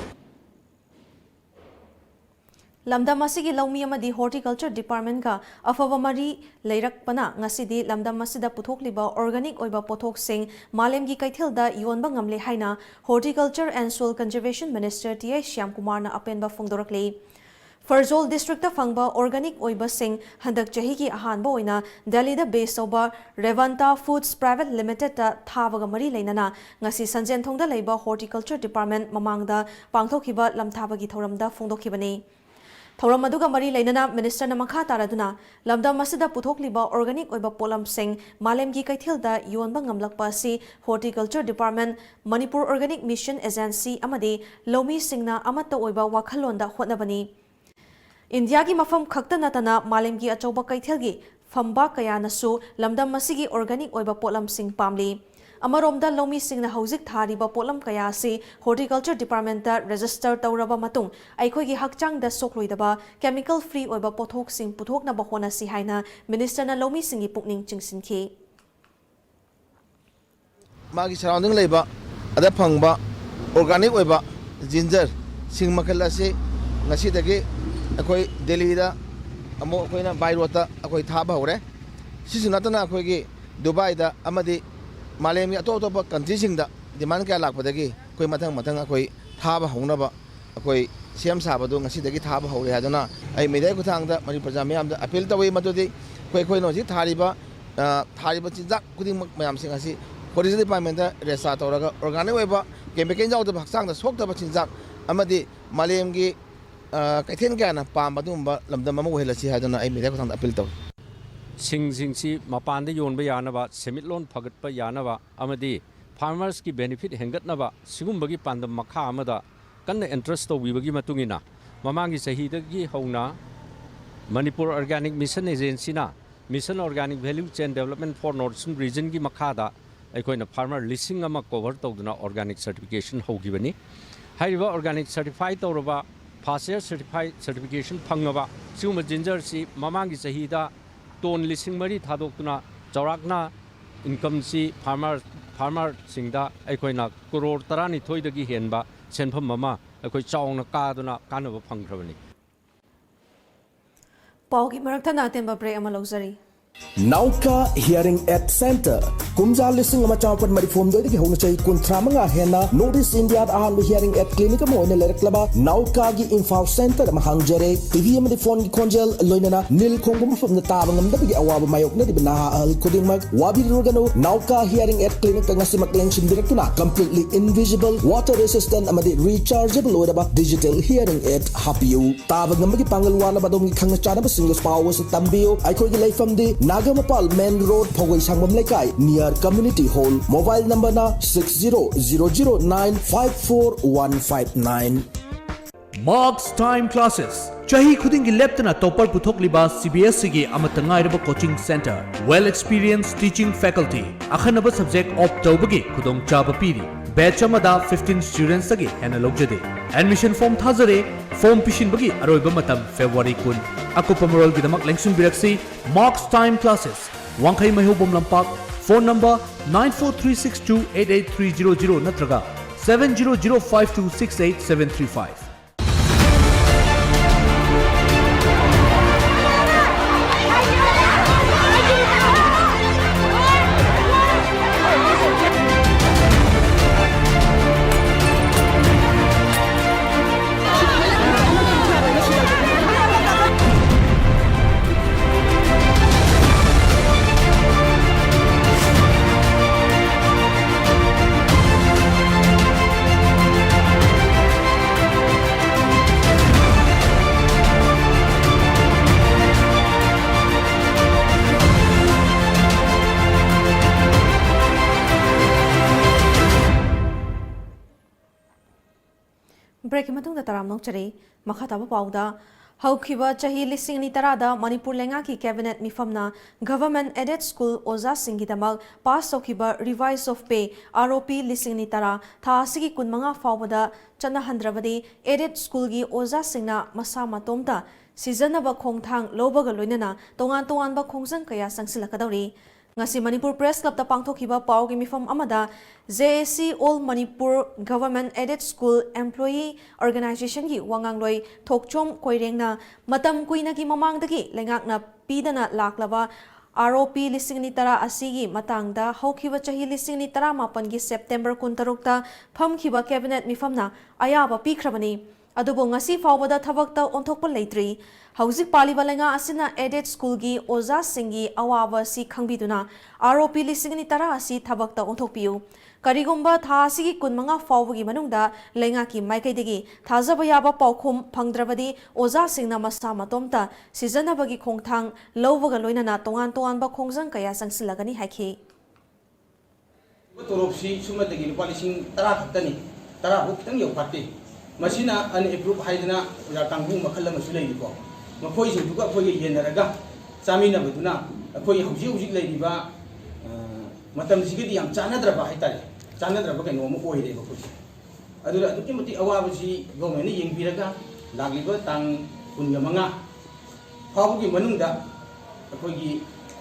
ꯂꯝꯗꯝ ꯑꯁꯤꯒꯤ ꯂꯧꯃꯤ ꯑꯃꯗꯤ Horticulture Department ꯒ ꯑꯐꯕ ꯃꯔꯤ ꯂꯩꯔꯛꯄꯅ ꯉꯁꯤꯗꯤ ꯂꯝꯗꯝ ꯑꯁꯤꯗ ꯄꯨꯊꯣꯛꯂꯤꯕ organic ꯑꯣꯏꯕ ꯄꯣꯠꯊꯣꯛꯁꯤꯡ ꯃꯥꯂꯦꯝꯒꯤ ꯀꯩꯊꯦꯜꯗ ꯌꯣꯟꯕ ꯉꯝꯂꯦ ꯍꯥꯏꯅ Horticulture and Soil Conservation Minister T I ꯁ꯭ꯌꯥꯝꯀꯨꯃꯥꯔꯅ ꯑꯄꯦꯟꯕ ꯐꯣꯡꯗꯣꯔꯛꯂꯤ꯫ ꯐꯔꯖꯣꯜ district ꯇ ꯐꯪꯕ organic ꯑꯣꯏꯕꯁꯤꯡ ꯍꯟꯗꯛ ꯆꯍꯤꯒꯤ ꯑꯍꯥꯟꯕ ꯑꯣꯏꯅ ꯗꯦꯜꯂꯤꯗ base ꯇꯧꯕ Revanta Foods Private Limited ꯇ ꯊꯥꯕꯒ ꯃꯔꯤ ꯂꯩꯅꯅ ꯉꯁꯤ ꯁꯟꯖꯦꯟꯊꯣꯡꯗ ꯂꯩꯕ Horticulture Department ꯃꯃꯥꯡꯗ ꯄꯥꯡꯊꯣꯛꯈꯤꯕ ꯂꯝꯊꯥꯕꯒꯤ ꯊꯧꯔꯝꯗ ꯐꯣꯡꯗꯣꯛꯈꯤꯕꯅꯤ꯫ ꯊꯧꯔꯝ ꯑꯗꯨꯒ ꯃꯔꯤ ꯂꯩꯅꯅ ꯃꯤꯅꯤꯁꯇꯔꯅ ꯃꯈꯥ ꯇꯥꯔꯗꯨꯅ ꯂꯝꯗꯝ ꯑꯁꯤꯗ ꯄꯨꯊꯣꯛꯂꯤꯕ organic ꯑꯣꯏꯕ ꯄꯣꯠꯂꯝꯁꯤꯡ ꯃꯥꯂꯦꯝꯒꯤ ꯀꯩꯊꯦꯜꯗ ꯌꯣꯟꯕ ꯉꯝꯂꯛꯄ ꯑꯁꯤ Horticulture Department, Manipur Organic Mission Agency ꯑꯃꯗꯤ ꯂꯧꯃꯤꯁꯤꯡꯅ ꯑꯃꯠꯇ ꯑꯣꯏꯕ ꯋꯥꯈꯜꯂꯣꯟꯗ ꯍꯣꯠꯅꯕꯅꯤ꯫ ꯏꯟꯗꯤꯌꯥꯒꯤ ꯃꯐꯝ ꯈꯛꯇ ꯅꯠꯇꯅ ꯃꯥꯂꯦꯝꯒꯤ ꯑꯆꯧꯕ ꯀꯩꯊꯦꯜꯒꯤ ꯐꯝꯕꯥꯛ ꯀꯌꯥꯅꯁꯨ ꯂꯝꯗꯝ ꯑꯁꯤꯒꯤ organic ꯑꯣꯏꯕ ꯄꯣꯠꯂꯝꯁꯤꯡ ꯄꯥꯝꯂꯤ꯫ ꯑꯃꯔꯣꯝꯗ ꯂꯧꯃꯤꯁꯤꯡꯅ ꯍꯧꯖꯤꯛ ꯊꯥꯔꯤꯕ ꯄꯣꯠꯂꯝ ꯀꯌꯥ ꯑꯁꯤ Horticulture Department register ꯇꯧꯔꯕ ꯃꯇꯨꯡ ꯑꯩꯈꯣꯏꯒꯤ ꯍꯛꯆꯥꯡꯗ ꯁꯣꯛꯂꯣꯏꯗꯕ chemical free ꯑꯣꯏꯕ ꯄꯣꯠꯊꯣꯛꯁꯤꯡ ꯄꯨꯊꯣꯛꯅꯕ ꯍꯣꯠꯅꯁꯤ ꯍꯥꯏꯅ ꯃꯤꯅꯤꯁꯇꯔꯅ ꯂꯧꯃꯤꯁꯤꯡꯒꯤ ꯄꯨꯛꯅꯤꯡ ꯆꯤꯡꯁꯤꯟꯈꯤ꯫ ꯃꯥꯒꯤ surrounding ꯂꯩꯕ ꯑꯗ ꯐꯪꯕ organic ꯑꯣꯏꯕ ginger ꯁꯤꯡ ꯃꯈꯜ ꯑꯁꯤ ꯉꯁꯤꯗꯒꯤ ꯑꯩꯈꯣꯏ ꯗꯦꯜꯂꯤꯗ ꯑꯃꯨꯛ ꯑꯩꯈꯣꯏꯅ by roadꯇ ꯑꯩꯈꯣꯏ ꯊꯥꯕ ꯍꯧꯔꯦ꯫ ꯁꯤꯁꯨ ꯅꯠꯇꯅ ꯑꯩꯈꯣꯏꯒꯤ ꯗꯨꯕꯥꯏꯗ ꯑꯃꯗꯤ ꯃꯥꯂꯦꯝꯒꯤ ꯑꯇꯣꯞ ꯑꯇꯣꯞꯄ countryꯁꯤꯡꯗ demand ꯀꯌꯥ ꯂꯥꯛꯄꯗꯒꯤ ꯑꯩꯈꯣꯏ ꯃꯊꯪ ꯃꯊꯪ ꯑꯩꯈꯣꯏ ꯊꯥꯕ ꯍꯧꯅꯕ ꯑꯩꯈꯣꯏ ꯁꯦꯝ ꯁꯥꯕꯗꯨ ꯉꯁꯤꯗꯒꯤ ꯊꯥꯕ ꯍꯧꯔꯦ ꯍꯥꯏꯗꯨꯅ ꯑꯩ mediaꯒꯤ ꯈꯨꯠꯊꯥꯡꯗ ꯃꯅꯤꯄꯨꯔ ꯄ꯭ꯔꯖꯥ ꯃꯤꯌꯥꯝꯗ appeal ꯇꯧꯏ꯫ ꯃꯗꯨꯗꯤ ꯑꯩꯈꯣꯏ, ꯑꯩꯈꯣꯏꯅ ꯍꯧꯖꯤꯛ ꯊꯥꯔꯤꯕ, ꯑ, ꯊꯥꯔꯤꯕ ꯆꯤꯟꯖꯥꯛ ꯈꯨꯗꯤꯡꯃꯛ ꯃꯌꯥꯝꯁꯤꯡ ꯑꯁꯤ Horticulture Departmentꯇ register ꯇꯧꯔꯒ organic ꯑꯣꯏꯕ, chemical ꯌꯥꯎꯗꯕ, ꯍꯛꯆꯥꯡꯗ ꯁꯣꯛꯇꯕ ꯆꯤꯟꯖꯥꯛ ꯑꯃꯗꯤ ꯃꯥꯂꯦꯝꯒꯤ, ꯑ, ꯀꯩꯊꯦꯜ ꯀꯌꯥꯅ ꯄꯥꯝꯕ ꯑꯗꯨꯒꯨꯝꯕ ꯂꯝꯗꯝ ꯑꯃ ꯑꯣꯏꯍꯜꯂꯁꯤ ꯍꯥꯏꯗꯨꯅ ꯑꯩ mediaꯒꯤ ꯈꯨꯠꯊꯥꯡꯗ appeal ꯇꯧꯏ꯫ ꯁꯤꯡꯁꯤꯡꯁꯤ ꯃꯄꯥꯟꯗ ꯌꯣꯟꯕ ꯌꯥꯅꯕ, ꯁꯦꯟꯃꯤꯠꯂꯣꯟ ꯐꯒꯠꯄ ꯌꯥꯅꯕ ꯑꯃꯗꯤ farmersꯀꯤ benefit ꯍꯦꯟꯒꯠꯅꯕ ꯁꯤꯒꯨꯝꯕꯒꯤ ꯄꯥꯟꯗꯝ ꯃꯈꯥ ꯑꯃꯗ ꯀꯟꯅ interest ꯇꯧꯕꯤꯕꯒꯤ ꯃꯇꯨꯡ ꯏꯟꯅ ꯃꯃꯥꯡꯒꯤ ꯆꯍꯤꯗꯒꯤ ꯍꯧꯅ Manipur Organic Mission Agencyꯅ Mission Organic Value Chain Development for North Eastern Regionꯒꯤ ꯃꯈꯥꯗ ꯑꯩꯈꯣꯏꯅ farmer ꯂꯤꯁꯤꯡ ꯑꯃ cover ꯇꯧꯗꯨꯅ organic certification ꯍꯧꯈꯤꯕꯅꯤ꯫ ꯍꯥꯏꯔꯤꯕ organic certify ꯇꯧꯔꯕ, first year certify, certification ꯐꯪꯉꯕ ꯁꯤꯒꯨꯝꯕ gingerꯁꯤ ꯃꯃꯥꯡꯒꯤ ꯆꯍꯤꯗ ton ꯂꯤꯁꯤꯡ ꯃꯔꯤ ꯊꯥꯗꯣꯛꯇꯨꯅ ꯆꯥꯎꯔꯥꯛꯅ incomeꯁꯤ farmer, farmerꯁꯤꯡꯗ ꯑꯩꯈꯣꯏꯅ ꯀꯔꯣꯔ ꯇꯔꯥꯅꯤꯊꯣꯏꯗꯒꯤ ꯍꯦꯟꯕ ꯁꯦꯟꯐꯝ ꯑꯃ ꯑꯩꯈꯣꯏ ꯆꯥꯎꯅ ꯀꯥꯗꯨꯅ ꯀꯥꯟꯅꯕ ꯐꯪꯈ꯭ꯔꯕꯅꯤ꯫ ꯄꯥꯎꯒꯤ ꯃꯔꯛ ꯊꯠꯅ ꯑꯇꯦꯟꯕ break ꯑꯃ ꯂꯧꯖꯔꯤ꯫ Nauka Hearing Aid Center, ꯀꯨꯝꯖꯥ ꯂꯤꯁꯤꯡ ꯑꯃ ꯆꯥꯃꯥꯄꯟ ꯃꯔꯤꯐꯨ ꯍꯨꯝꯗꯣꯏꯗꯒꯤ ꯍꯧꯅ ꯆꯍꯤ ꯀꯨꯟꯊ꯭ꯔꯥ ꯃꯉꯥ ꯍꯦꯟꯅ North East India ꯗ ꯑꯍꯥꯟꯕ hearing aid clinic ꯑꯃ ꯑꯣꯏꯅ ꯂꯩꯔꯛꯂꯕ ꯅꯥꯎꯀꯥꯒꯤ ꯏꯝꯐꯥꯜ centre ꯑꯃ ꯍꯥꯡꯖꯔꯦ꯫ ꯇꯤꯚꯤ ꯑꯃꯗꯤ ꯐꯣꯟꯒꯤ ꯈꯣꯟꯖꯦꯜ, ꯂꯣꯏꯅꯅ ꯅꯤꯜ ꯈꯣꯡꯕ ꯃꯐꯝꯗ ꯇꯥꯕ ꯉꯝꯗꯕꯒꯤ ꯑꯋꯥꯕ ꯃꯥꯌꯣꯛꯅꯔꯤꯕ ꯅꯍꯥ ꯑꯍꯜ ꯈꯨꯗꯤꯡꯃꯛ ꯋꯥꯕꯤꯔꯨꯔꯒꯅꯨ꯫ ꯅꯥꯎꯀꯥ hearing aid clinic ꯇ ꯉꯁꯤꯃꯛ ꯂꯦꯡꯁꯤꯟꯕꯤꯔꯛꯇꯨꯅ completely invisible, water resistant ꯑꯃꯗꯤ rechargeable ꯑꯣꯏꯔꯕ digital hearing aid ꯍꯥꯞꯄꯤꯌꯨ꯫ ꯇꯥꯕ ꯉꯝꯕꯒꯤ ꯄꯥꯡꯒꯜ ꯋꯥꯠꯂꯕ ꯑꯗꯣꯝꯒꯤ ꯈꯪꯅ ꯆꯥꯟꯅꯕꯁꯤꯡꯗꯁꯨ ꯄꯥꯎ ꯑꯁꯤ ꯇꯝꯕꯤꯌꯨ꯫ ꯑꯩꯈꯣꯏꯒꯤ ꯂꯩꯐꯝꯗꯤ ꯅꯥꯒꯥꯃꯄꯥꯜ main road, ꯐꯧꯒꯩ ꯁꯪꯕꯝ ꯂꯩꯀꯥꯏ, near community hall꯫ Mobile number ꯅ six zero zero zero nine five four one five nine꯫ Marks Time Classes, ꯆꯍꯤ ꯈꯨꯗꯤꯡꯒꯤ ꯂꯦꯞꯇꯅ topper ꯄꯨꯊꯣꯛꯂꯤꯕ C B S E ꯒꯤ ꯑꯃꯠꯇ ꯉꯥꯏꯔꯕ coaching centre, well experienced teaching faculty, ꯑꯈꯟꯅꯕ subject opt ꯇꯧꯕꯒꯤ ꯈꯨꯗꯣꯡꯆꯥꯕ ꯄꯤꯔꯤ꯫ Batch ꯑꯃꯗ fifteen students ꯗꯒꯤ ꯍꯦꯟꯅ ꯂꯧꯖꯗꯦ꯫ Admission form ꯊꯥꯖꯔꯦ꯫ Form ꯄꯤꯁꯤꯟꯕꯒꯤ ꯑꯔꯣꯏꯕ ꯃꯇꯝ February ꯀꯨꯟ꯫ ꯑꯀꯨꯞꯄ ꯃꯔꯣꯜꯒꯤꯗꯃꯛ ꯂꯦꯡꯁꯤꯟꯕꯤꯔꯛꯁꯤ Marks Time Classes, ꯋꯥꯡꯈꯩ ꯃꯩꯍꯧꯕꯝ ꯂꯝꯄꯥꯛ, phone number nine four three six two eight eight three zero zero ꯅꯠꯇ꯭ꯔꯒ seven zero zero five two six eight seven three five꯫ Break ꯀꯤ ꯃꯇꯨꯡꯗ ꯇꯔꯥꯝꯅ ꯑꯣꯛꯆꯔꯤ꯫ ꯃꯈꯥ ꯇꯥꯕ ꯄꯥꯎꯗ, ꯍꯧꯈꯤꯕ ꯆꯍꯤ ꯂꯤꯁꯤꯡ ꯑꯅꯤ ꯇꯔꯥꯗ ꯃꯅꯤꯄꯨꯔ ꯂꯩꯉꯥꯛꯀꯤ cabinet ꯃꯤꯐꯝꯅ government aided school ꯑꯣꯖꯥꯁꯤꯡꯒꯤꯗꯃꯛ pass ꯇꯧꯈꯤꯕ revise of pay, R O P, ꯂꯤꯁꯤꯡ ꯑꯅꯤ ꯇꯔꯥ ꯊꯥ ꯑꯁꯤꯒꯤ ꯀꯨꯟꯃꯉꯥ ꯐꯥꯎꯕꯗ ꯆꯠꯅꯍꯟꯗ꯭ꯔꯕꯗꯤ aided school ꯒꯤ ꯑꯣꯖꯥꯁꯤꯡꯅ ꯃꯁꯥ ꯃꯇꯣꯝꯇ ꯁꯤꯖꯟꯅꯕ ꯈꯣꯡꯊꯥꯡ ꯂꯧꯕꯒ ꯂꯣꯏꯅꯅ ꯇꯣꯉꯥꯟ ꯇꯣꯉꯥꯟꯕ ꯈꯣꯡꯖꯪ ꯀꯌꯥ ꯆꯪꯁꯤꯜꯂꯛꯀꯗꯧꯔꯤ꯫ ꯉꯁꯤ ꯃꯅꯤꯄꯨꯔ Press Club ꯇ ꯄꯥꯡꯊꯣꯛꯈꯤꯕ ꯄꯥꯎꯒꯤ ꯃꯤꯐꯝ ꯑꯃꯗ J A C All Manipur Government Aided School Employee Organization ꯒꯤ ꯋꯥꯉꯥꯡꯂꯣꯏ ꯊꯣꯛꯆꯣꯝ ꯀꯣꯏꯔꯦꯡꯅ ꯃꯇꯝ ꯀꯨꯏꯅꯒꯤ ꯃꯃꯥꯡꯗꯒꯤ ꯂꯩꯉꯥꯛꯅ ꯄꯤꯗꯅ ꯂꯥꯛꯂꯕ ꯑꯥꯔ ꯑꯣ ꯄꯤ ꯂꯤꯁꯤꯡ ꯑꯅꯤ ꯇꯔꯥ ꯑꯁꯤꯒꯤ ꯃꯇꯥꯡꯗ ꯍꯧꯈꯤꯕ ꯆꯍꯤ ꯂꯤꯁꯤꯡ ꯑꯅꯤ ꯇꯔꯥꯃꯥꯄꯟꯒꯤ ꯁꯦꯞꯇꯦꯝꯕꯔ ꯀꯨꯟꯇꯔꯨꯛꯇ ꯐꯝꯈꯤꯕ ꯀꯦꯕꯤꯅꯦꯠ ꯃꯤꯐꯝꯅ ꯑꯌꯥꯕ ꯄꯤꯈ꯭ꯔꯕꯅꯤ꯫ ꯑꯗꯨꯕꯨ ꯉꯁꯤ ꯐꯥꯎꯕꯗ ꯊꯕꯛꯇ ꯑꯣꯟꯊꯣꯛꯄ ꯂꯩꯇ꯭ꯔꯤ꯫ ꯍꯧꯖꯤꯛ ꯄꯥꯜꯂꯤꯕ ꯂꯩꯉꯥꯛ ꯑꯁꯤꯅ aided schoolꯒꯤ ꯑꯣꯖꯥꯁꯤꯡꯒꯤ ꯑꯋꯥꯕ ꯑꯁꯤ ꯈꯪꯕꯤꯗꯨꯅ ꯑꯥꯔ ꯑꯣ ꯄꯤ ꯂꯤꯁꯤꯡ ꯑꯅꯤ ꯇꯔꯥ ꯑꯁꯤ ꯊꯕꯛꯇ ꯑꯣꯟꯊꯣꯛꯄꯤꯌꯨ꯫ ꯀꯔꯤꯒꯨꯝꯕ ꯊꯥ ꯑꯁꯤꯒꯤ ꯀꯨꯟꯃꯉꯥ ꯐꯥꯎꯕꯒꯤ ꯃꯅꯨꯡꯗ ꯂꯩꯉꯥꯛꯀꯤ ꯃꯥꯏꯀꯩꯗꯒꯤ ꯊꯥꯖꯕ ꯌꯥꯕ ꯄꯥꯎꯈꯨꯝ ꯐꯪꯗ꯭ꯔꯕꯗꯤ ꯑꯣꯖꯥꯁꯤꯡꯅ ꯃꯁꯥ ꯃꯇꯣꯝꯇ ꯁꯤꯖꯟꯅꯕꯒꯤ ꯈꯣꯡꯊꯥꯡ ꯂꯧꯕꯒ ꯂꯣꯏꯅꯅ ꯇꯣꯉꯥꯟ ꯇꯣꯉꯥꯟꯕ ꯈꯣꯡꯖꯪ ꯀꯌꯥ ꯆꯪꯁꯤꯜꯂꯒꯅꯤ ꯍꯥꯏꯈꯤ꯫ ꯇꯣꯂꯣꯞꯁꯤ ꯁꯨꯞꯅꯇꯒꯤ ꯂꯨꯄꯥ ꯂꯤꯁꯤꯡ ꯇꯔꯥ ꯈꯛꯇꯅꯤ, ꯇꯔꯥ ꯐꯥꯎ ꯈꯤꯇꯪ ꯌꯧꯐꯥꯠꯇꯦ꯫ ꯃꯁꯤꯅ unapprove ꯍꯥꯏꯗꯅ ꯑꯣꯖꯥ ꯀꯥꯡꯕꯨ ꯃꯈꯜ ꯑꯃꯁꯨ ꯂꯩꯔꯤꯀꯣ꯫ ꯃꯈꯣꯏꯁꯤꯡꯗꯨꯒ ꯑꯩꯈꯣꯏꯒ ꯌꯦꯟꯅꯔꯒ ꯆꯥꯃꯤꯟꯅꯕꯗꯨꯅ ꯑꯩꯈꯣꯏ ꯍꯧꯖꯤꯛ ꯍꯧꯖꯤꯛ ꯂꯩꯔꯤꯕ, ꯑ, ꯃꯇꯝꯁꯤꯒꯗꯤ ꯌꯥꯝ ꯆꯥꯟꯅꯗ꯭ꯔꯕ ꯍꯥꯏꯇꯥꯔꯦ, ꯆꯥꯟꯅꯗ꯭ꯔꯕ ꯀꯩꯅꯣ ꯑꯃ ꯑꯣꯏꯔꯦꯕ ꯑꯩꯈꯣꯏꯁꯦ꯫ ꯑꯗꯨꯅ ꯑꯗꯨꯛꯀꯤ ꯃꯇꯤꯛ ꯑꯋꯥꯕꯁꯤ ꯒꯣꯔꯃꯦꯟꯅ ꯌꯦꯡꯕꯤꯔꯒ ꯂꯥꯛꯂꯤꯕ ꯇꯥꯡ ꯀꯨꯟꯒ ꯃꯉꯥ ꯐꯥꯎꯕꯒꯤ ꯃꯅꯨꯡꯗ ꯑꯩꯈꯣꯏꯒꯤ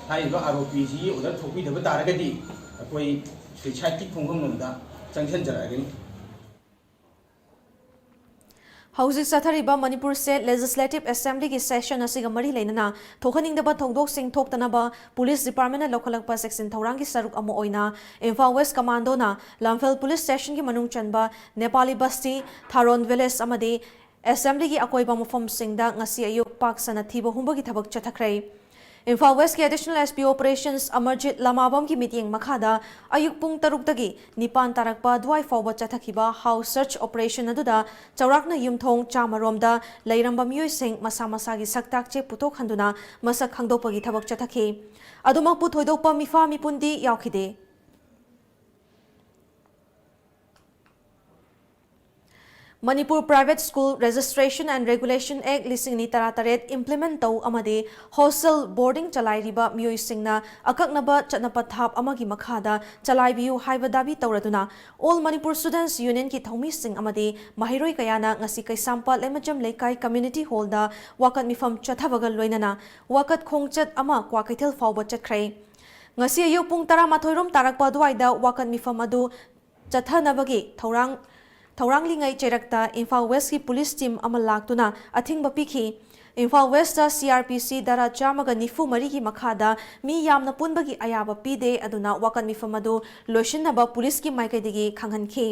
ꯍꯥꯏꯔꯤꯕ ꯑꯥꯔ ꯑꯣ ꯄꯤꯁꯤꯒꯤ ꯑꯣꯔꯗꯔ ꯊꯣꯛꯄꯤꯗꯕ ꯇꯥꯔꯒꯗꯤ ꯑꯩꯈꯣꯏ ꯁꯨꯏꯁꯥꯏꯗꯀꯤ ꯈꯣꯡꯐꯝꯂꯣꯝꯗ ꯆꯪꯁꯤꯟꯖꯔꯛꯑꯒꯅꯤ꯫ ꯍꯧꯖꯤꯛ ꯆꯠꯊꯔꯤꯕ ꯃꯅꯤꯄꯨꯔ ꯁ꯭ꯇꯦꯠ ꯂꯦꯖꯤꯁꯂꯦꯇꯤꯚ ꯑꯦꯁꯦꯝꯕ꯭ꯂꯤꯒꯤ ꯁꯦꯁꯟ ꯑꯁꯤꯒ ꯃꯔꯤ ꯂꯩꯅꯅ ꯊꯣꯛꯍꯟꯅꯤꯡꯗꯕ ꯊꯧꯗꯣꯛꯁꯤꯡ ꯊꯣꯛꯇꯅꯕ ꯄꯨꯂꯤꯁ ꯗꯤꯄꯥꯔꯠꯃꯦꯟꯅ ꯂꯧꯈꯠꯂꯛꯄ ꯆꯦꯛꯁꯤꯟ ꯊꯧꯔꯥꯡꯒꯤ ꯁꯔꯨꯛ ꯑꯃ ꯑꯣꯏꯅ ꯏꯝꯐꯥꯜ ꯋꯦꯁ ꯀꯃꯥꯟꯗꯣꯅ ꯂꯝꯐꯦꯜ ꯄꯨꯂꯤꯁ ꯁ꯭ꯇꯦꯁꯟꯒꯤ ꯃꯅꯨꯡ ꯆꯟꯕ ꯅꯦꯄꯥꯂꯤ ꯕꯁꯇꯤ, ꯊꯥꯔꯣꯟ ꯚꯤꯂꯦꯖ ꯑꯃꯗꯤ ꯑꯦꯁꯦꯝꯕ꯭ꯂꯤꯒꯤ ꯑꯀꯣꯏꯕ ꯃꯐꯝꯁꯤꯡꯗ ꯉꯁꯤ ꯑꯌꯨꯛ ꯄꯥꯛ ꯁꯟꯅ ꯊꯤꯕ ꯍꯨꯝꯕꯒꯤ ꯊꯕꯛ ꯆꯠꯊꯈ꯭ꯔꯦ꯫ ꯏꯝꯐꯥꯜ ꯋꯦꯁꯀꯤ ꯑꯦꯗꯤꯁꯅꯦꯜ ꯑꯦꯁ ꯄꯤ ꯑꯣꯄꯔꯦꯁꯟꯁ ꯑꯃꯔꯖꯤꯠ ꯂꯃꯥꯕꯝꯒꯤ ꯃꯤꯠꯌꯦꯡ ꯃꯈꯥꯗ ꯑꯌꯨꯛ ꯄꯨꯡ ꯇꯔꯨꯛꯇꯒꯤ ꯅꯤꯄꯥꯟ ꯇꯥꯔꯛꯄ ꯑꯗꯨꯋꯥꯏ ꯐꯥꯎꯕ ꯆꯠꯊꯈꯤꯕ ꯍꯥꯎꯁ ꯁꯔꯆ ꯑꯣꯄꯔꯦꯁꯟ ꯑꯗꯨꯗ ꯆꯥꯎꯔꯥꯛꯅ ꯌꯨꯝꯊꯣꯡ ꯆꯥꯝꯃ ꯔꯣꯝꯗ ꯂꯩꯔꯝꯕ ꯃꯤꯑꯣꯏꯁꯤꯡ ꯃꯁꯥ ꯃꯁꯥꯒꯤ ꯁꯛ ꯇꯥꯛꯆꯦ ꯄꯨꯊꯣꯛꯍꯟꯗꯨꯅ ꯃꯁꯛ ꯈꯪꯗꯣꯛꯄꯒꯤ ꯊꯕꯛ ꯆꯠꯊꯈꯤ꯫ ꯑꯗꯨꯃꯛꯄꯨ ꯊꯣꯏꯗꯣꯛꯄ ꯃꯤꯐꯥ ꯃꯤꯄꯨꯟꯗꯤ ꯌꯥꯎꯈꯤꯗꯦ꯫ Manipur Private School Registration and Regulation Act ꯂꯤꯁꯤꯡ ꯑꯅꯤ ꯇꯔꯥꯇꯔꯦꯠ implement ꯇꯧ ꯑꯃꯗꯤ hostel boarding ꯆꯂꯥꯏꯔꯤꯕ ꯃꯤꯑꯣꯏꯁꯤꯡꯅ ꯑꯀꯛꯅꯕ ꯆꯠꯅ ꯄꯊꯥꯞ ꯑꯃꯒꯤ ꯃꯈꯥꯗ ꯆꯂꯥꯏꯕꯤꯌꯨ ꯍꯥꯏꯕ ꯗꯥꯕꯤ ꯇꯧꯔꯗꯨꯅ All Manipur Students Unionꯒꯤ ꯊꯧꯃꯤꯁꯤꯡ ꯑꯃꯗꯤ ꯃꯍꯩꯔꯣꯏ ꯀꯌꯥꯅ ꯉꯁꯤ ꯀꯩꯁꯥꯝꯄꯥꯠ ꯂꯩꯃꯖꯝ ꯂꯩꯀꯥꯏ Community Hallꯗ ꯋꯥꯀꯠ ꯃꯤꯐꯝ ꯆꯠꯊꯕꯒ ꯂꯣꯏꯅꯅ ꯋꯥꯀꯠ ꯈꯣꯡꯆꯠ ꯑꯃ ꯀ꯭ꯋꯥꯀꯩꯊꯦꯜ ꯐꯥꯎꯕ ꯆꯠꯈ꯭ꯔꯦ꯫ ꯉꯁꯤ ꯑꯌꯨꯛ ꯄꯨꯡ ꯇꯔꯥꯃꯥꯊꯣꯏ ꯔꯣꯝ ꯇꯥꯔꯛꯄ ꯑꯗꯨꯋꯥꯏꯗ ꯋꯥꯀꯠ ꯃꯤꯐꯝ ꯑꯗꯨ ꯆꯠꯊꯅꯕꯒꯤ ꯊꯧꯔꯥꯡ, ꯊꯧꯔꯥꯡꯂꯤꯉꯩ ꯆꯩꯔꯛꯇ ꯏꯝꯐꯥꯜ ꯋꯦꯁꯀꯤ ꯄꯨꯂꯤꯁ ꯇꯤꯝ ꯑꯃ ꯂꯥꯛꯇꯨꯅ ꯑꯊꯤꯡꯕ ꯄꯤꯈꯤ꯫ Imphal west C R P ꯁꯤ ꯙꯥꯔꯥ ꯆꯥꯝꯃꯒ ꯅꯤꯐꯨ ꯃꯔꯤꯒꯤ ꯃꯈꯥꯗ ꯃꯤ ꯌꯥꯝꯅ ꯄꯨꯟꯕꯒꯤ ꯑꯌꯥꯕ ꯄꯤꯗꯦ, ꯑꯗꯨꯅ ꯋꯥꯀꯠ ꯃꯤꯐꯝ ꯑꯗꯨ ꯂꯣꯏꯁꯤꯟꯅꯕ ꯄꯨꯂꯤꯁꯀꯤ ꯃꯥꯏꯀꯩꯗꯒꯤ ꯈꯪꯍꯟꯈꯤ꯫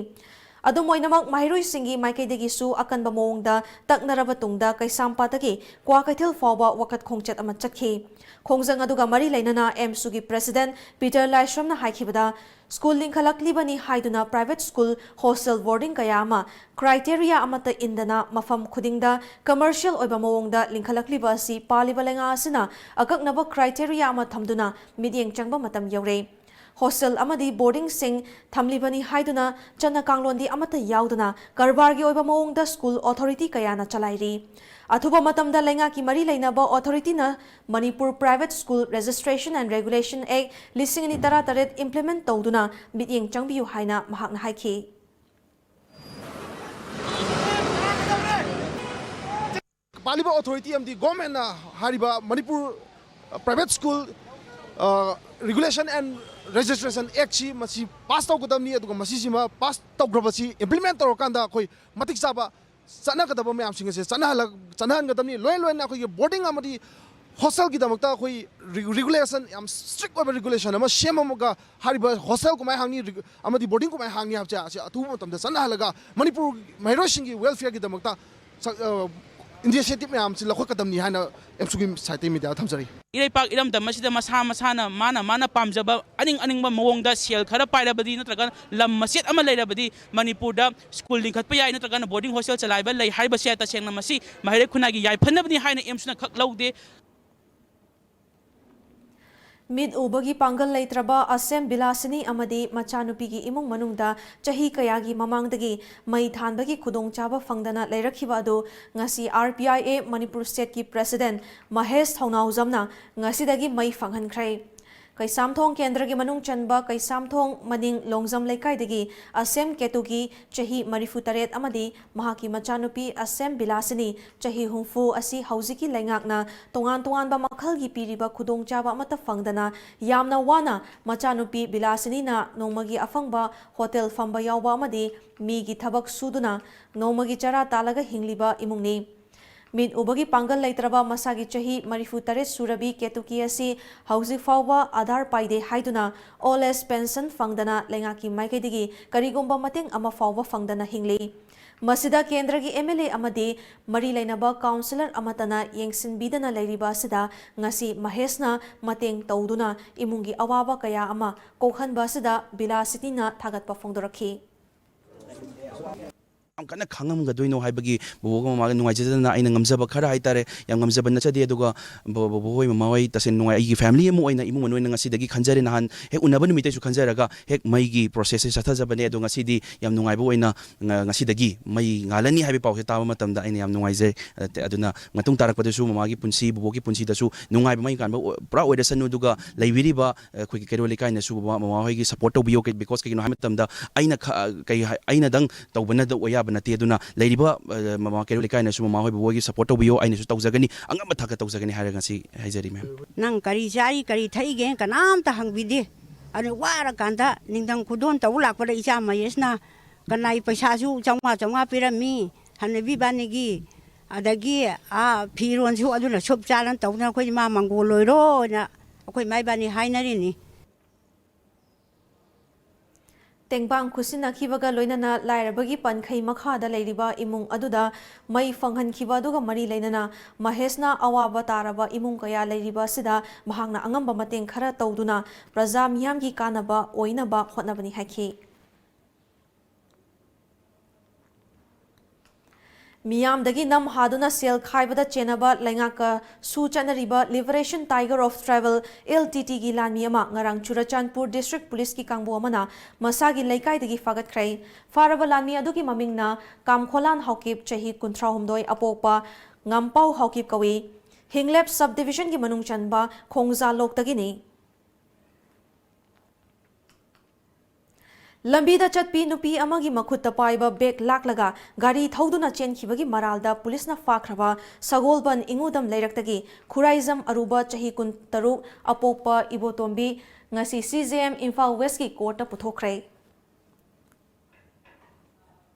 ꯑꯗꯨꯝ ꯑꯣꯏꯅꯃꯛ, ꯃꯍꯩꯔꯣꯏꯁꯤꯡꯒꯤ ꯃꯥꯏꯀꯩꯗꯒꯤꯁꯨ ꯑꯀꯟꯕ ꯃꯑꯣꯡꯗ ꯇꯛꯅꯔꯕ ꯇꯨꯡꯗ ꯀꯩꯁꯥꯝꯄꯥꯠꯇꯒꯤ ꯀ꯭ꯋꯥꯀꯩꯊꯦꯜ ꯐꯥꯎꯕ ꯋꯥꯀꯠ ꯈꯣꯡꯆꯠ ꯑꯃ ꯆꯠꯈꯤ꯫ ꯈꯣꯡꯖꯪ ꯑꯗꯨꯒ ꯃꯔꯤ ꯂꯩꯅꯅ ꯑꯦꯝꯁꯨꯒꯤ ꯄ꯭ꯔꯦꯁꯤꯗꯦꯟꯠ ꯄꯤꯇꯔ ꯂꯥꯏꯁ꯭ꯔꯝꯅ ꯍꯥꯏꯈꯤꯕꯗ, ꯁ꯭ꯀꯨꯜ ꯂꯤꯡꯈꯠꯂꯛꯂꯤꯕꯅꯤ ꯍꯥꯏꯗꯨꯅ ꯄ꯭ꯔꯥꯏꯚꯦꯠ ꯁ꯭ꯀꯨꯜ ꯍꯣꯁꯇꯦꯜ ꯕꯣꯔꯗꯤꯡ ꯀꯌꯥ ꯑꯃ ꯀ꯭ꯔꯥꯏꯇꯦꯔꯤꯌꯥ ꯑꯃꯠꯇ ꯏꯟꯗꯅ ꯃꯐꯝ ꯈꯨꯗꯤꯡꯗ ꯀꯃꯔꯁꯤꯌꯦꯜ ꯑꯣꯏꯕ ꯃꯑꯣꯡꯗ ꯂꯤꯡꯈꯠꯂꯛꯂꯤꯕ ꯑꯁꯤ ꯄꯥꯜꯂꯤꯕ ꯂꯩꯉꯥꯛ ꯑꯁꯤꯅ ꯑꯀꯛꯅꯕ ꯀ꯭ꯔꯥꯏꯇꯦꯔꯤꯌꯥ ꯑꯃ ꯊꯝꯗꯨꯅ ꯃꯤꯠꯌꯦꯡ ꯆꯪꯕ ꯃꯇꯝ ꯌꯧꯔꯦ꯫ ꯍꯣꯁꯇꯦꯜ ꯑꯃꯗꯤ ꯕꯣꯔꯗꯤꯡꯁꯤꯡ ꯊꯝꯂꯤꯕꯅꯤ ꯍꯥꯏꯗꯨꯅ ꯆꯠꯅ ꯀꯥꯡꯂꯣꯟꯗꯤ ꯑꯃꯠꯇ ꯌꯥꯎꯗꯅ ꯀꯔꯕꯥꯔꯒꯤ ꯑꯣꯏꯕ ꯃꯑꯣꯡꯗ ꯁ꯭ꯀꯨꯜ ꯑꯣꯊꯣꯔꯤꯇꯤ ꯀꯌꯥꯅ ꯆꯂꯥꯏꯔꯤ꯫ ꯑꯊꯨꯕ ꯃꯇꯝꯗ ꯂꯩꯉꯥꯛꯀꯤ ꯃꯔꯤ ꯂꯩꯅꯕ ꯑꯣꯊꯣꯔꯤꯇꯤꯅ Manipur Private School Registration and Regulation Act ꯂꯤꯁꯤꯡ ꯑꯅꯤ ꯇꯔꯥꯇꯔꯦꯠ implement ꯇꯧꯗꯨꯅ ꯃꯤꯠꯌꯦꯡ ꯆꯪꯕꯤꯌꯨ ꯍꯥꯏꯅ ꯃꯍꯥꯛꯅ ꯍꯥꯏꯈꯤ꯫ ꯄꯥꯜꯂꯤꯕ ꯑꯣꯊꯣꯔꯤꯇꯤ ꯑꯃꯗꯤ ꯒꯣꯔꯃꯦꯟꯅ ꯍꯥꯏꯔꯤꯕ Manipur Private School Regulation and Registration Act ꯁꯤ ꯃꯁꯤ ꯄꯥꯁ ꯇꯧꯒꯗꯕꯅꯤ, ꯑꯗꯨꯒ ꯃꯁꯤꯁꯤꯃ ꯄꯥꯁ ꯇꯧꯈ꯭ꯔꯕꯁꯤ implement ꯇꯧꯔꯀꯥꯟꯗ ꯑꯩꯈꯣꯏ ꯃꯇꯤꯛ ꯆꯥꯕ ꯆꯠꯅꯒꯗꯕ ꯃꯌꯥꯝꯁꯤꯡ ꯑꯁꯦ ꯆꯠꯅꯍꯜꯂꯛ-, ꯆꯠꯅꯍꯟꯒꯗꯕꯅꯤ꯫ ꯂꯣꯏ ꯂꯣꯏꯅ ꯑꯩꯈꯣꯏꯒꯤ ꯕꯣꯔꯗꯤꯡ ꯑꯃꯗꯤ ꯍꯣꯁꯇꯦꯜꯒꯤꯗꯃꯛꯇ ꯑꯩꯈꯣꯏ ꯔꯤ-, regulation, ꯌꯥꯝ strict ꯑꯣꯏꯕ regulation ꯑꯃ ꯁꯦꯝꯃꯒ ꯍꯥꯏꯔꯤꯕ ꯍꯣꯁꯇꯦꯜ ꯀꯃꯥꯏꯅ ꯍꯥꯡꯅꯤ, ꯔꯤ-, ꯑꯃꯗꯤ ꯕꯣꯔꯗꯤꯡ ꯀꯃꯥꯏꯅ ꯍꯥꯡꯅꯤ ꯍꯥꯏꯕꯁꯦ ꯑꯁꯤ ꯑꯊꯨꯕ ꯃꯇꯝꯗ ꯆꯠꯅꯍꯜꯂꯒ ꯃꯅꯤꯄꯨꯔ ꯃꯍꯩꯔꯣꯏꯁꯤꯡꯒꯤ welfare ꯒꯤꯗꯃꯛꯇ ꯆ-, ꯑ, initiative ꯃꯌꯥꯝꯁꯤ ꯂꯧꯈꯠꯀꯗꯕꯅꯤ ꯍꯥꯏꯅ ꯑꯦꯝꯁꯨꯒꯤ side ꯇꯒꯤ media ꯗ ꯊꯝꯖꯔꯤ꯫ ꯏꯔꯩꯄꯥꯛ ꯏꯔꯝꯗꯝ ꯑꯁꯤꯗ ꯃꯁꯥ ꯃꯁꯥꯅ ꯃꯥꯅ ꯃꯥꯅ ꯄꯥꯝꯖꯕ ꯑꯅꯤꯡ ꯑꯅꯤꯡꯕ ꯃꯑꯣꯡꯗ ꯁꯦꯜ ꯈꯔ ꯄꯥꯏꯔꯕꯗꯤ ꯅꯠꯇ꯭ꯔꯒ ꯂꯝ ꯃꯆꯦꯠ ꯑꯃ ꯂꯩꯔꯕꯗꯤ ꯃꯅꯤꯄꯨꯔꯗ ꯁ꯭ꯀꯨꯜ ꯂꯤꯡꯈꯠꯄ ꯌꯥꯏ ꯅꯠꯇ꯭ꯔꯒꯅ ꯕꯣꯔꯗꯤꯡ ꯍꯣꯁꯇꯦꯜ ꯆꯂꯥꯏꯕ ꯂꯩ ꯍꯥꯏꯕꯁꯦ ꯇꯁꯦꯡꯅ ꯃꯁꯤ ꯃꯍꯩꯔꯣꯏ ꯈꯨꯟꯅꯥꯏꯒꯤ ꯌꯥꯏꯐꯅꯕꯅꯤ ꯍꯥꯏꯅ ꯑꯦꯝꯁꯅ ꯈꯛ ꯂꯧꯗꯦ꯫ ꯃꯤꯠ ꯎꯕꯒꯤ ꯄꯥꯡꯒꯜ ꯂꯩꯇ꯭ꯔꯕ ꯑꯁꯦꯝ ꯕꯤꯂꯥꯁꯤꯅꯤ ꯑꯃꯗꯤ ꯃꯆꯥꯅꯨꯄꯤꯒꯤ ꯏꯃꯨꯡ ꯃꯅꯨꯡꯗ ꯆꯍꯤ ꯀꯌꯥꯒꯤ ꯃꯃꯥꯡꯗꯒꯤ ꯃꯩ ꯊꯥꯟꯕꯒꯤ ꯈꯨꯗꯣꯡꯆꯥꯕ ꯐꯪꯗꯅ ꯂꯩꯔꯛꯈꯤꯕ ꯑꯗꯨ ꯉꯁꯤ R P I A Manipur state ꯀꯤ president ꯃꯍꯦꯁ ꯊꯧꯅꯥꯎꯖꯝꯅ ꯉꯁꯤꯗꯒꯤ ꯃꯩ ꯐꯪꯍꯟꯈ꯭ꯔꯦ꯫ ꯀꯩꯁꯥꯝꯊꯣꯡ ꯀꯦꯟꯗ꯭ꯔꯒꯤ ꯃꯅꯨꯡ ꯆꯟꯕ ꯀꯩꯁꯥꯝꯊꯣꯡ ꯃꯅꯤꯡ ꯂꯣꯡꯖꯝ ꯂꯩꯀꯥꯏꯗꯒꯤ ꯑꯁꯦꯝ ꯀꯦꯇꯨꯒꯤ ꯆꯍꯤ ꯃꯔꯤꯐꯨ ꯇꯔꯦꯠ ꯑꯃꯗꯤ ꯃꯍꯥꯛꯀꯤ ꯃꯆꯥꯅꯨꯄꯤ ꯑꯁꯦꯝ ꯕꯤꯂꯥꯁꯤꯅꯤ ꯆꯍꯤ ꯍꯨꯝꯐꯨ ꯑꯁꯤ ꯍꯧꯖꯤꯛꯀꯤ ꯂꯩꯉꯥꯛꯅ ꯇꯣꯉꯥꯟ ꯇꯣꯉꯥꯟꯕ ꯃꯈꯜꯒꯤ ꯄꯤꯔꯤꯕ ꯈꯨꯗꯣꯡꯆꯥꯕ ꯑꯃꯠꯇ ꯐꯪꯗꯅ ꯌꯥꯝꯅ ꯋꯥꯅ ꯃꯆꯥꯅꯨꯄꯤ ꯕꯤꯂꯥꯁꯤꯅꯤꯅ ꯅꯣꯡꯃꯒꯤ ꯑꯐꯪꯕ ꯍꯣꯇꯦꯜ ꯐꯝꯕ ꯌꯥꯎꯕ ꯑꯃꯗꯤ ꯃꯤꯒꯤ ꯊꯕꯛ ꯁꯨꯗꯨꯅ ꯅꯣꯡꯃꯒꯤ ꯆꯔꯥ ꯇꯥꯜꯂꯒ ꯍꯤꯡꯂꯤꯕ ꯏꯃꯨꯡꯅꯤ꯫ ꯃꯤꯠ ꯎꯕꯒꯤ ꯄꯥꯡꯒꯜ ꯂꯩꯇ꯭ꯔꯕ ꯃꯁꯥꯒꯤ ꯆꯍꯤ ꯃꯔꯤꯐꯨ ꯇꯔꯦꯠ ꯁꯨꯔꯕꯤ ꯀꯦꯇꯨꯀꯤ ꯑꯁꯤ ꯍꯧꯖꯤꯛ ꯐꯥꯎꯕ ꯑꯥꯙꯥꯔ ꯄꯥꯏꯗꯦ ꯍꯥꯏꯗꯨꯅ ꯑꯣꯜ ꯑꯦꯖ ꯄꯦꯟꯁꯟ ꯐꯪꯗꯅ ꯂꯩꯉꯥꯛꯀꯤ ꯃꯥꯏꯀꯩꯗꯒꯤ ꯀꯔꯤꯒꯨꯝꯕ ꯃꯇꯦꯡ ꯑꯃ ꯐꯥꯎꯕ ꯐꯪꯗꯅ ꯍꯤꯡꯂꯤ꯫ ꯃꯁꯤꯗ ꯀꯦꯟꯗ꯭ꯔꯒꯤ ꯑꯦꯝ ꯑꯦꯜ ꯑꯦ ꯑꯃꯗꯤ ꯃꯔꯤ ꯂꯩꯅꯕ ꯀꯥꯎꯟꯁꯤꯂꯔ ꯑꯃꯠꯇꯅ ꯌꯦꯡꯁꯤꯟꯕꯤꯗꯅ ꯂꯩꯔꯤꯕ ꯑꯁꯤꯗ ꯉꯁꯤ ꯃꯍꯦꯁꯅ ꯃꯇꯦꯡ ꯇꯧꯗꯨꯅ ꯏꯃꯨꯡꯒꯤ ꯑꯋꯥꯕ ꯀꯌꯥ ꯑꯃ ꯀꯣꯛꯍꯟꯕ ꯑꯁꯤꯗ ꯕꯤꯂꯥꯁꯤꯇꯤꯅ ꯊꯥꯒꯠꯄ ꯐꯣꯡꯗꯣꯔꯛꯈꯤ꯫ ꯌꯥꯝ ꯀꯟꯅ ꯈꯪꯉꯝꯒꯗꯣꯏꯅꯣ ꯍꯥꯏꯕꯒꯤ ꯕꯕꯣꯛꯒ ꯃꯃꯥꯒ ꯅꯨꯡꯉꯥꯏꯖꯗꯅ ꯑꯩꯅ ꯉꯝꯖꯕ ꯈꯔ ꯍꯥꯏꯇꯥꯔꯦ, ꯌꯥꯝ ꯉꯝꯖꯕ ꯅꯠꯆꯗꯦ꯫ ꯑꯗꯨꯒ ꯕ-, ꯕꯕꯣꯛ ꯍꯣꯏ, ꯃꯃꯥ ꯍꯣꯏ, ꯇꯁꯦꯡꯅ ꯅꯨꯡꯉꯥꯏ, ꯑꯩꯒꯤ ꯐꯦꯃꯤꯂꯤ ꯑꯃ ꯑꯣꯏꯅ, ꯏꯃꯨꯡ ꯃꯅꯨꯡ ꯑꯣꯏꯅ ꯉꯁꯤꯗꯒꯤ ꯈꯟꯖꯔꯦ꯫ ꯅꯍꯥꯟ ꯍꯦꯛ ꯎꯅꯕ ꯅꯨꯃꯤꯠꯇꯩꯁꯨ ꯈꯟꯖꯔꯒ ꯍꯦꯛ ꯃꯩꯒꯤ ꯄ꯭ꯔꯣꯁꯦꯁꯁꯦ ꯆꯠꯊꯖꯕꯅꯦ꯫ ꯑꯗꯣ ꯉꯁꯤꯗꯤ ꯌꯥꯝ ꯅꯨꯡꯉꯥꯏꯕ ꯑꯣꯏꯅ ꯉ-, ꯉꯁꯤꯗꯒꯤ ꯃꯩ ꯉꯥꯜꯂꯅꯤ ꯍꯥꯏꯕꯒꯤ ꯄꯥꯎꯁꯦ ꯇꯥꯕ ꯃꯇꯝꯗ ꯑꯩꯅ ꯌꯥꯝ ꯅꯨꯡꯉꯥꯏꯖꯩ꯫ ꯑ, ꯇ-, ꯑꯗꯨꯅ ꯃꯇꯨꯡ ꯇꯥꯔꯛꯄꯗꯁꯨ ꯃꯃꯥꯒꯤ ꯄꯨꯟꯁꯤ, ꯕꯕꯣꯛꯀꯤ ꯄꯨꯟꯁꯤꯗꯁꯨ ꯅꯨꯡꯉꯥꯏꯕ ꯃꯩ ꯉꯥꯟꯕ ꯑꯣ-, ꯄꯨꯔꯥ ꯑꯣꯏꯔꯁꯅꯨ꯫ ꯑꯗꯨꯒ ꯂꯩꯕꯤꯔꯤꯕ ꯑꯩꯈꯣꯏꯒꯤ ꯀꯩꯔꯣꯜ ꯂꯩꯀꯥꯏꯅꯁꯨ ꯕꯕꯥ ꯃꯃꯥ ꯍꯣꯏꯒꯤ ꯁꯄꯣꯔꯠ ꯇꯧꯕꯤꯌꯣ꯫ ꯀꯩ-, because ꯀꯩꯒꯤꯅꯣ ꯍꯥꯏꯕ ꯃꯇꯝꯗ ꯑꯩꯅ ꯈ-, ꯀꯩ ꯍꯥꯏ-, ꯑꯩꯅꯗꯪ ꯇꯧꯕꯅ ꯗ-, ꯑꯣꯏ ꯌꯥꯕ ꯅꯠꯇꯦ꯫ ꯑꯗꯨꯅ ꯂꯩꯔꯤꯕ, ꯑ, ꯃꯃꯥ ꯀꯩꯔꯣꯜ ꯂꯩꯀꯥꯏꯅꯁꯨ ꯃꯃꯥ ꯍꯣꯏ, ꯕꯕꯥ ꯍꯣꯏꯒꯤ ꯁꯄꯣꯔꯠ ꯇꯧꯕꯤꯌꯣ, ꯑꯩꯅꯁꯨ ꯇꯧꯖꯒꯅꯤ, ꯑꯉꯝꯕ ꯊꯥꯛꯇ ꯇꯧꯖꯒꯅꯤ ꯍꯥꯏꯔꯒ ꯉꯁꯤ ꯍꯥꯏꯖꯔꯤ, ꯃꯦꯝ꯫ ꯅꯪ ꯀꯔꯤ ꯆꯥꯔꯤ, ꯀꯔꯤ ꯊꯛꯏꯒꯦ ꯀꯅꯥꯝꯇ ꯍꯪꯕꯤꯗꯦ꯫ ꯑꯗꯨ ꯋꯥꯔꯀꯥꯟꯗ ꯅꯤꯡꯗꯝ ꯈꯨꯗꯣꯟ ꯇꯧ ꯂꯥꯛꯄꯗ ꯏꯆꯥ ꯃꯍꯦꯁꯅ ꯀꯅꯥꯏ ꯄꯩꯁꯥꯁꯨ ꯆꯥꯝꯃꯉꯥ ꯆꯥꯝꯃꯉꯥ ꯄꯤꯔꯝꯃꯤ ꯍꯅꯨꯕꯤ ꯏꯕꯥꯅꯤꯒꯤ꯫ ꯑꯗꯒꯤ, ꯑꯥ, ꯐꯤꯔꯣꯟꯁꯨ ꯑꯗꯨꯅ ꯁꯨꯞ ꯆꯥꯗꯅ ꯇꯧꯗꯅ ꯑꯩꯈꯣꯏ ꯃꯥ ꯃꯪꯒꯣꯜ ꯑꯣꯏꯔꯣꯅ ꯑꯩꯈꯣꯏ ꯏꯃꯥ ꯏꯕꯥꯅꯤ ꯍꯥꯏꯅꯔꯤꯅꯤ꯫ ꯇꯦꯡꯕꯥꯡ ꯈꯨꯠꯁꯤꯟꯅꯈꯤꯕꯒ ꯂꯣꯏꯅꯅ ꯂꯥꯏꯔꯕꯒꯤ ꯄꯟꯈꯩ ꯃꯈꯥꯗ ꯂꯩꯔꯤꯕ ꯏꯃꯨꯡ ꯑꯗꯨꯗ ꯃꯩ ꯐꯪꯍꯟꯈꯤꯕ ꯑꯗꯨꯒ ꯃꯔꯤ ꯂꯩꯅꯅ ꯃꯍꯦꯁꯅ ꯑꯋꯥꯕ ꯇꯥꯔꯕ ꯏꯃꯨꯡ ꯀꯌꯥ ꯂꯩꯔꯤꯕ ꯑꯁꯤꯗ ꯃꯍꯥꯛꯅ ꯑꯉꯝꯕ ꯃꯇꯦꯡ ꯈꯔ ꯇꯧꯗꯨꯅ ꯄ꯭ꯔꯖꯥ ꯃꯤꯌꯥꯝꯒꯤ ꯀꯥꯟꯅꯕ ꯑꯣꯏꯅꯕ ꯍꯣꯠꯅꯕꯅꯤ ꯍꯥꯏꯈꯤ꯫ ꯃꯤꯌꯥꯝꯗꯒꯤ ꯅꯝ ꯍꯥꯗꯨꯅ ꯁꯦꯜ ꯈꯥꯏꯕꯗ ꯆꯦꯟꯅꯕ ꯂꯩꯉꯥꯛꯀꯁꯨ ꯆꯠꯅꯔꯤꯕ Liberation Tiger of Tribal, L T T ꯒꯤ ꯂꯥꯟꯃꯤ ꯑꯃ ꯉꯔꯥꯡ ꯆꯨꯔꯆꯥꯟꯄꯨꯔ ꯗꯤꯁꯇ꯭ꯔꯤꯛ ꯄꯨꯂꯤꯁꯀꯤ ꯀꯥꯡꯕꯨ ꯑꯃꯅ ꯃꯁꯥꯒꯤ ꯂꯩꯀꯥꯏꯗꯒꯤ ꯐꯥꯒꯠꯈ꯭ꯔꯦ꯫ ꯐꯥꯔꯕ ꯂꯥꯟꯃꯤ ꯑꯗꯨꯒꯤ ꯃꯃꯤꯡꯅ ꯀꯥꯝꯈꯣꯂꯥꯟ ꯍꯥꯎꯀꯤꯞ, ꯆꯍꯤ ꯀꯨꯟꯊ꯭ꯔꯥꯍꯨꯝꯗꯣꯏ, ꯑꯄꯣꯛꯄ ꯉꯥꯝꯄꯥꯎ ꯍꯥꯎꯀꯤꯞ ꯀꯧꯏ꯫ ꯍꯤꯡꯂꯦꯞ ꯁꯕ ꯗꯤꯕꯤꯖꯟꯒꯤ ꯃꯅꯨꯡ ꯆꯟꯕ ꯈꯣꯡꯖꯥꯂꯣꯛꯇꯒꯤꯅꯤ꯫ ꯂꯝꯕꯤꯗ ꯆꯠꯄꯤ ꯅꯨꯄꯤ ꯑꯃꯒꯤ ꯃꯈꯨꯠꯇ ꯄꯥꯏꯕ ꯕꯦꯒ ꯂꯥꯛꯂꯒ ꯒꯥꯔꯤ ꯊꯧꯗꯨꯅ ꯆꯦꯟꯈꯤꯕꯒꯤ ꯃꯔꯥꯜꯗ ꯄꯨꯂꯤꯁꯅ ꯐꯥꯈ꯭ꯔꯕ ꯁꯒꯣꯜꯕꯟ ꯏꯉꯨꯗꯝ ꯂꯩꯔꯛꯇꯒꯤ ꯈꯨꯔꯥꯏꯖꯝ ꯑꯔꯨꯕ, ꯆꯍꯤ ꯀꯨꯟꯇꯔꯨꯛ, ꯑꯄꯣꯛꯄ ꯏꯕꯣꯇꯣꯝꯕꯤ, ꯉꯁꯤ C J M ꯏꯝꯐꯥꯜ ꯋꯦꯁꯀꯤ ꯀꯣꯔꯠꯇ ꯄꯨꯊꯣꯛꯈ꯭ꯔꯦ꯫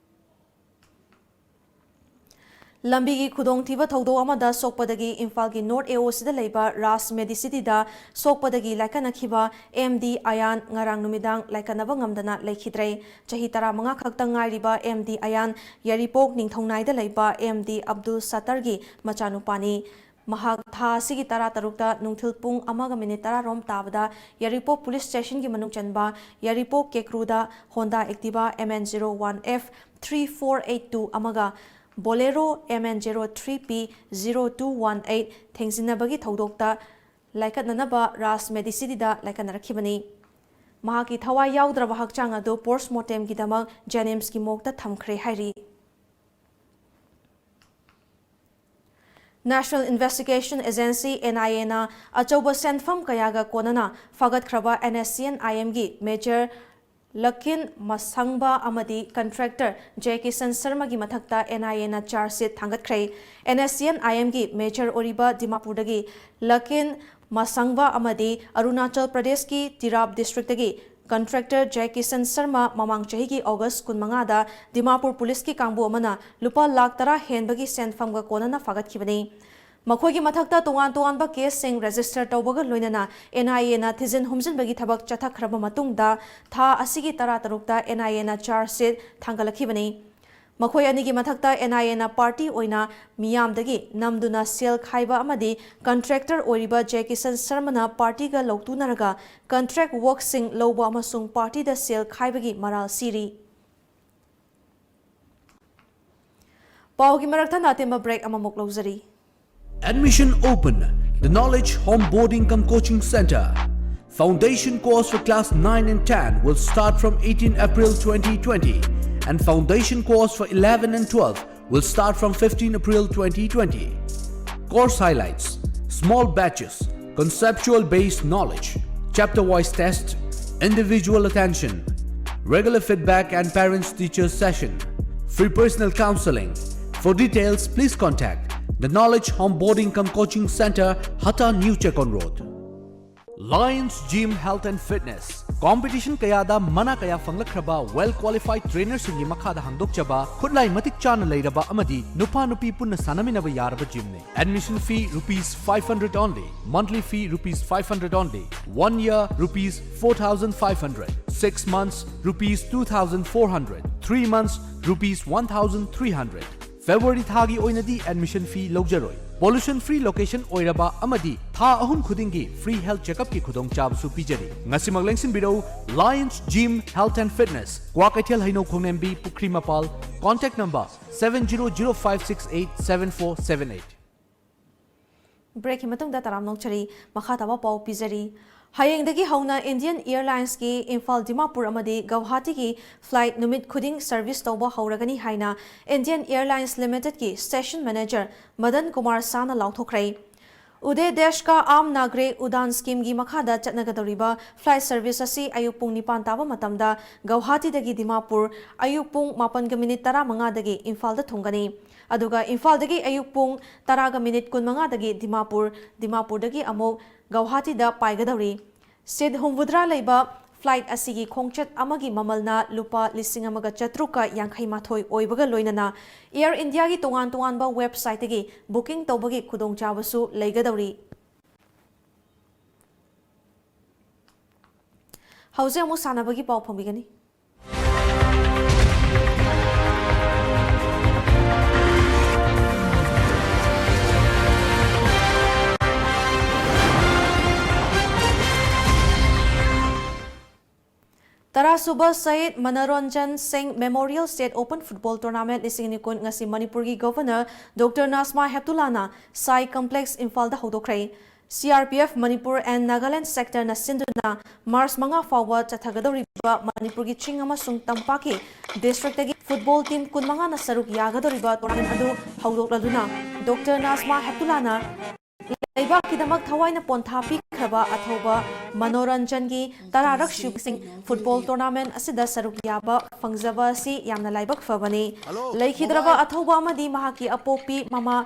ꯂꯝꯕꯤꯒꯤ ꯈꯨꯗꯣꯡꯊꯤꯕ ꯊꯧꯗꯣꯛ ꯑꯃꯗ ꯁꯣꯛꯄꯗꯒꯤ ꯏꯝꯐꯥꯜꯒꯤ ꯅꯣꯔꯠ ꯑꯦ ꯑꯣ ꯁꯤꯗ ꯂꯩꯕ ꯔꯥꯖ ꯃꯦꯗꯤꯁꯤꯇꯤꯗ ꯁꯣꯛꯄꯗꯒꯤ ꯂꯥꯏꯀꯠꯅꯈꯤꯕ ꯑꯦꯝ ꯗꯤ ꯑꯌꯥꯟ ꯉꯔꯥꯡ ꯅꯨꯃꯤꯗꯥꯡ ꯂꯥꯏꯀꯠꯅꯕ ꯉꯝꯗꯅ ꯂꯩꯈꯤꯗ꯭ꯔꯦ꯫ ꯆꯍꯤ ꯇꯔꯥꯃꯉꯥ ꯈꯛꯇ ꯉꯥꯏꯔꯤꯕ ꯑꯦꯝ ꯗꯤ ꯑꯌꯥꯟ ꯌꯥꯏꯔꯤꯄꯣꯛ ꯅꯤꯡꯊꯧꯅꯥꯏꯗ ꯂꯩꯕ ꯑꯦꯝ ꯗꯤ ꯑꯕꯗꯨꯜ ꯁꯠꯇꯔꯒꯤ ꯃꯆꯥꯅꯨꯄꯥꯅꯤ꯫ ꯃꯍꯥꯛ ꯊꯥ ꯑꯁꯤꯒꯤ ꯇꯔꯥꯇꯔꯨꯛꯇ ꯅꯨꯡꯊꯤꯜ ꯄꯨꯡ ꯑꯃꯒ ꯃꯤꯅꯤꯠ ꯇꯔꯥ ꯔꯣꯝ ꯇꯥꯕꯗ ꯌꯥꯏꯔꯤꯄꯣꯛ ꯄꯨꯂꯤꯁ ꯁ꯭ꯇꯦꯁꯟꯒꯤ ꯃꯅꯨꯡ ꯆꯟꯕ ꯌꯥꯏꯔꯤꯄꯣꯛ ꯀꯦꯀ꯭ꯔꯨꯗ Honda Activa M N zero one F three four eight two ꯑꯃꯒ Bolero M N zero three P zero two one eight ꯊꯦꯡꯖꯤꯟꯅꯕꯒꯤ ꯊꯧꯗꯣꯛꯇ ꯂꯥꯏꯀꯠꯅꯅꯕ ꯔꯥꯖ ꯃꯦꯗꯤꯁꯤꯇꯤꯗ ꯂꯥꯏꯀꯠꯅꯔꯛꯈꯤꯕꯅꯤ꯫ ꯃꯍꯥꯛꯀꯤ ꯊꯋꯥꯏ ꯌꯥꯎꯗ꯭ꯔꯕ ꯍꯛꯆꯥꯡ ꯑꯗꯨ ꯄꯣꯁꯠꯃꯣꯔꯇꯦꯝꯒꯤꯗꯃꯛ ꯖꯦꯅꯤꯝꯁꯀꯤ ꯃꯣꯔꯒꯇ ꯊꯝꯈ꯭ꯔꯦ ꯍꯥꯏꯔꯤ꯫ National Investigation Agency, ꯑꯦꯟ ꯑꯥꯏ ꯑꯦꯅ ꯑꯆꯧꯕ ꯁꯦꯟꯐꯝ ꯀꯌꯥꯒ ꯀꯣꯟꯅꯅ ꯐꯥꯒꯠꯈ꯭ꯔꯕ ꯑꯦꯟ ꯑꯦꯁ ꯁꯤ ꯑꯦꯟ ꯑꯥꯏ ꯑꯦꯝꯒꯤ ꯃꯦꯖꯔ ꯂꯀꯤꯟ ꯃꯁꯪꯕ ꯑꯃꯗꯤ ꯀꯟꯇ꯭ꯔꯦꯛꯇꯔ ꯖꯦ ꯀꯤꯁꯟ ꯁꯔꯃꯒꯤ ꯃꯊꯛꯇ ꯑꯦꯟ ꯑꯥꯏ ꯑꯦꯅ charge seat ꯊꯥꯡꯒꯠꯈ꯭ꯔꯦ꯫ And S C and ꯑꯥꯏ ꯑꯦꯝꯒꯤ ꯃꯦꯖꯔ ꯑꯣꯏꯔꯤꯕ ꯗꯤꯃꯥꯄꯨꯔꯗꯒꯤ ꯂꯀꯤꯟ ꯃꯁꯪꯕ ꯑꯃꯗꯤ ꯑꯔꯨꯅꯥꯆꯜ ꯄ꯭ꯔꯗꯦꯁꯀꯤ ꯇꯤꯔꯥꯞ ꯗꯤꯁꯇ꯭ꯔꯤꯛꯇꯒꯤ ꯀꯟꯇ꯭ꯔꯦꯛꯇꯔ ꯖꯦ ꯀꯤꯁꯟ ꯁꯔꯃ ꯃꯃꯥꯡ ꯆꯍꯤꯒꯤ ꯑꯣꯒꯁ ꯀꯨꯟꯃꯉꯥꯗ ꯗꯤꯃꯥꯄꯨꯔ ꯄꯨꯂꯤꯁꯀꯤ ꯀꯥꯡꯕꯨ ꯑꯃꯅ ꯂꯨꯄꯥ ꯂꯥꯈ ꯇꯔꯥ ꯍꯦꯟꯕꯒꯤ ꯁꯦꯟꯐꯝꯒ ꯀꯣꯟꯅꯅ ꯐꯥꯒꯠꯈꯤꯕꯅꯤ꯫ ꯃꯈꯣꯏꯒꯤ ꯃꯊꯛꯇ ꯇꯣꯉꯥꯟ ꯇꯣꯉꯥꯟꯕ ꯀꯦꯁꯁꯤꯡ ꯔꯦꯖꯤꯁꯇꯔ ꯇꯧꯕꯒ ꯂꯣꯏꯅꯅ ꯑꯦꯟ ꯑꯥꯏ ꯑꯦꯅ ꯊꯤꯖꯤꯟ ꯍꯨꯝꯖꯤꯟꯕꯒꯤ ꯊꯕꯛ ꯆꯠꯊꯈ꯭ꯔꯕ ꯃꯇꯨꯡꯗ ꯊꯥ ꯑꯁꯤꯒꯤ ꯇꯔꯥꯇꯔꯨꯛꯇ ꯑꯦꯟ ꯑꯥꯏ ꯑꯦꯅ ꯆꯥꯔꯖ ꯁꯤꯠ ꯊꯥꯡꯒꯠꯂꯛꯈꯤꯕꯅꯤ꯫ ꯃꯈꯣꯏ ꯑꯅꯤꯒꯤ ꯃꯊꯛꯇ ꯑꯦꯟ ꯑꯥꯏ ꯑꯦꯅ ꯄꯥꯔꯇꯤ ꯑꯣꯏꯅ ꯃꯤꯌꯥꯝꯗꯒꯤ ꯅꯝꯗꯨꯅ ꯁꯦꯜ ꯈꯥꯏꯕ ꯑꯃꯗꯤ ꯀꯟꯇ꯭ꯔꯦꯛꯇꯔ ꯑꯣꯏꯔꯤꯕ ꯖꯦ ꯀꯤꯁꯟ ꯁꯔꯃꯅ ꯄꯥꯔꯇꯤꯒ ꯂꯧꯇꯨꯅꯔꯒ ꯀꯟꯇ꯭ꯔꯦꯛ ꯋꯥꯔꯛꯁꯤꯡ ꯂꯧꯕ ꯑꯃꯁꯨꯡ ꯄꯥꯔꯇꯤꯗ ꯁꯦꯜ ꯈꯥꯏꯕꯒꯤ ꯃꯔꯥꯜ ꯁꯤꯔꯤ꯫ ꯄꯥꯎꯒꯤ ꯃꯔꯛ ꯊꯠꯅ ꯑꯇꯦꯟꯕ ꯕ꯭ꯔꯦꯛ ꯑꯃꯃꯨꯛ ꯂꯧꯖꯔꯤ꯫ Admission open. The Knowledge Onboarding cum Coaching Center. Foundation course for class nine and ten will start from eighteen April twenty twenty, and foundation course for eleven and twelve will start from fifteen April twenty twenty. Course highlights: small batches, conceptual based knowledge, chapter wise test, individual attention, regular feedback and parents teachers session, free personal counseling. For details, please contact the Knowledge Onboarding cum Coaching Center, Hatta, New Checkon Road. Lions Gym Health and Fitness, Competition ꯀꯌꯥꯗ ꯃꯅꯥ ꯀꯌꯥ ꯐꯪꯂꯛꯈ꯭ꯔꯕ well qualified trainerꯁꯤꯡꯒꯤ ꯃꯈꯥꯗ ꯍꯥꯡꯗꯣꯛꯆꯕ, ꯈꯨꯠꯂꯥꯏ ꯃꯇꯤꯛ ꯆꯥꯅ ꯂꯩꯔꯕ ꯑꯃꯗꯤ ꯅꯨꯄꯥ ꯅꯨꯄꯤ ꯄꯨꯟꯅ ꯁꯥꯟꯅꯃꯤꯟꯅꯕ ꯌꯥꯔꯕ gymꯅꯤ꯫ Admission fee rupees five hundred only. Monthly fee rupees five hundred only. One year rupees four thousand five hundred. Six months rupees two thousand four hundred. Three months rupees one thousand three hundred. February ꯊꯥꯒꯤ ꯑꯣꯏꯅꯗꯤ admission fee ꯂꯧꯖꯔꯣꯏ꯫ Pollution free location ꯑꯣꯏꯔꯕ ꯑꯃꯗꯤ ꯊꯥ ꯑꯍꯨꯝ ꯈꯨꯗꯤꯡꯒꯤ free health checkupꯀꯤ ꯈꯨꯗꯣꯡꯆꯥꯕꯁꯨ ꯄꯤꯖꯔꯤ꯫ ꯉꯁꯤꯃꯛ ꯂꯦꯡꯁꯤꯟꯕꯤꯔꯧ, Lions Gym Health and Fitness, Kwakeithel ꯍꯩꯅꯧ ꯈꯣꯡꯅꯦꯝꯕꯤ, ꯄꯨꯈ꯭ꯔꯤ ꯃꯄꯥꯜ, contact number seven zero zero five six eight seven four seven eight꯫ Breakꯀꯤ ꯃꯇꯨꯡꯗ ꯇꯔꯥꯝꯅ ꯑꯣꯛꯆꯔꯤ꯫ ꯃꯈꯥ ꯇꯥꯕ ꯄꯥꯎ ꯄꯤꯖꯔꯤ꯫ ꯍꯌꯦꯡꯗꯒꯤ ꯍꯧꯅ Indian Airlinesꯀꯤ ꯏꯝꯐꯥꯜ ꯗꯤꯃꯥꯄꯨꯔ ꯑꯃꯗꯤ ꯒꯧꯍꯥꯇꯤꯒꯤ flight ꯅꯨꯃꯤꯠ ꯈꯨꯗꯤꯡ service ꯇꯧꯕ ꯍꯧꯔꯒꯅꯤ ꯍꯥꯏꯅ Indian Airlines Limitedꯀꯤ station manager ꯃꯗꯟ ꯀꯨꯃꯥꯔ ꯁꯥꯅ ꯂꯥꯎꯊꯣꯛꯈ꯭ꯔꯦ꯫ Uday Desh Ka Aam Nagarik Udan Schemeꯒꯤ ꯃꯈꯥꯗ ꯆꯠꯅꯒꯗꯧꯔꯤꯕ flight service ꯑꯁꯤ ꯑꯌꯨꯛ ꯄꯨꯡ ꯅꯤꯄꯥꯟ ꯇꯥꯕ ꯃꯇꯝꯗ ꯒꯧꯍꯥꯇꯤꯗꯒꯤ ꯗꯤꯃꯥꯄꯨꯔ, ꯑꯌꯨꯛ ꯄꯨꯡ ꯃꯥꯄꯟꯒ ꯃꯤꯅꯤꯠ ꯇꯔꯥꯃꯉꯥꯗꯒꯤ ꯏꯝꯐꯥꯜꯗ ꯊꯨꯡꯒꯅꯤ꯫ ꯑꯗꯨꯒ ꯏꯝꯐꯥꯜꯗꯒꯤ ꯑꯌꯨꯛ ꯄꯨꯡ ꯇꯔꯥꯒ ꯃꯤꯅꯤꯠ ꯀꯨꯟꯃꯉꯥꯗꯒꯤ ꯗꯤꯃꯥꯄꯨꯔ, ꯗꯤꯃꯥꯄꯨꯔꯗꯒꯤ ꯑꯃꯨꯛ ꯒꯧꯍꯥꯇꯤꯗ ꯄꯥꯏꯒꯗꯧꯔꯤ꯫ Seat ꯍꯨꯝꯐꯨꯇꯔꯥ ꯂꯩꯕ flight ꯑꯁꯤꯒꯤ ꯈꯣꯡꯆꯠ ꯑꯃꯒꯤ ꯃꯃꯜꯅ ꯂꯨꯄꯥ ꯂꯤꯁꯤꯡ ꯑꯃꯒ ꯆꯥꯇ꯭ꯔꯨꯛꯀ ꯌꯥꯡꯈꯩ ꯃꯥꯊꯣꯏ ꯑꯣꯏꯕꯒ ꯂꯣꯏꯅꯅ Air Indiaꯒꯤ ꯇꯣꯉꯥꯟ ꯇꯣꯉꯥꯟꯕ websiteꯇꯒꯤ booking ꯇꯧꯕꯒꯤ ꯈꯨꯗꯣꯡꯆꯥꯕꯁꯨ ꯂꯩꯒꯗꯧꯔꯤ꯫ ꯍꯧꯖꯤꯛ ꯑꯃꯨꯛ ꯁꯥꯟꯅꯕꯒꯤ ꯄꯥꯎ ꯐꯪꯕꯤꯒꯅꯤ꯫ ꯇꯔꯥꯁꯨꯕ ꯁꯍꯤꯗ ꯃꯅꯣꯔꯟꯖꯟ ꯁꯤꯡ Memorial State Open Football Tournament ꯂꯤꯁꯤꯡ ꯑꯅꯤ ꯀꯨꯟ ꯉꯁꯤ ꯃꯅꯤꯄꯨꯔꯒꯤ Governor Doctor ꯅꯥꯖꯃꯥ ꯍꯦꯞꯇꯨꯂꯥꯅ ꯁꯥꯏ Complex ꯏꯝꯐꯥꯜꯗ ꯍꯧꯗꯣꯛꯈ꯭ꯔꯦ꯫ C R P F Manipur and Naga Land Sectorꯅ ꯁꯤꯟꯗꯨꯅ March ꯃꯉꯥ ꯐꯥꯎꯕ ꯆꯠꯊꯒꯗꯧꯔꯤꯕ ꯃꯅꯤꯄꯨꯔꯒꯤ ꯆꯤꯡ ꯑꯃꯁꯨꯡ ꯇꯝꯄꯥꯛꯀꯤ districtꯇꯒꯤ football team ꯀꯨꯟꯃꯉꯥꯅ ꯁꯔꯨꯛ ꯌꯥꯒꯗꯧꯔꯤꯕ tournament ꯑꯗꯨ ꯍꯧꯗꯣꯛꯂꯗꯨꯅ Doctor ꯅꯥꯖꯃꯥ ꯍꯦꯞꯇꯨꯂꯥꯅ ꯂꯩꯕꯥꯛꯀꯤꯗꯃꯛ ꯊꯋꯥꯏꯅ ꯄꯣꯟꯊꯥ ꯄꯤꯈ꯭ꯔꯕ ꯑꯊꯧꯕ ꯃꯅꯣꯔꯟꯖꯟꯒꯤ ꯇꯔꯥꯔꯛ ꯁꯨꯕꯁꯤꯡ ꯐꯨꯠꯕꯣꯜ ꯇꯣꯔꯅꯥꯃꯦꯟꯠ ꯑꯁꯤꯗ ꯁꯔꯨꯛ ꯌꯥꯕ ꯐꯪꯖꯕ ꯑꯁꯤ ꯌꯥꯝꯅ ꯂꯥꯏꯕꯛ ꯐꯕꯅꯤ꯫ ꯂꯩꯈꯤꯗ꯭ꯔꯕ ꯑꯊꯧꯕ ꯑꯃꯗꯤ ꯃꯍꯥꯛꯀꯤ ꯑꯄꯣꯛꯄꯤ ꯃꯃꯥ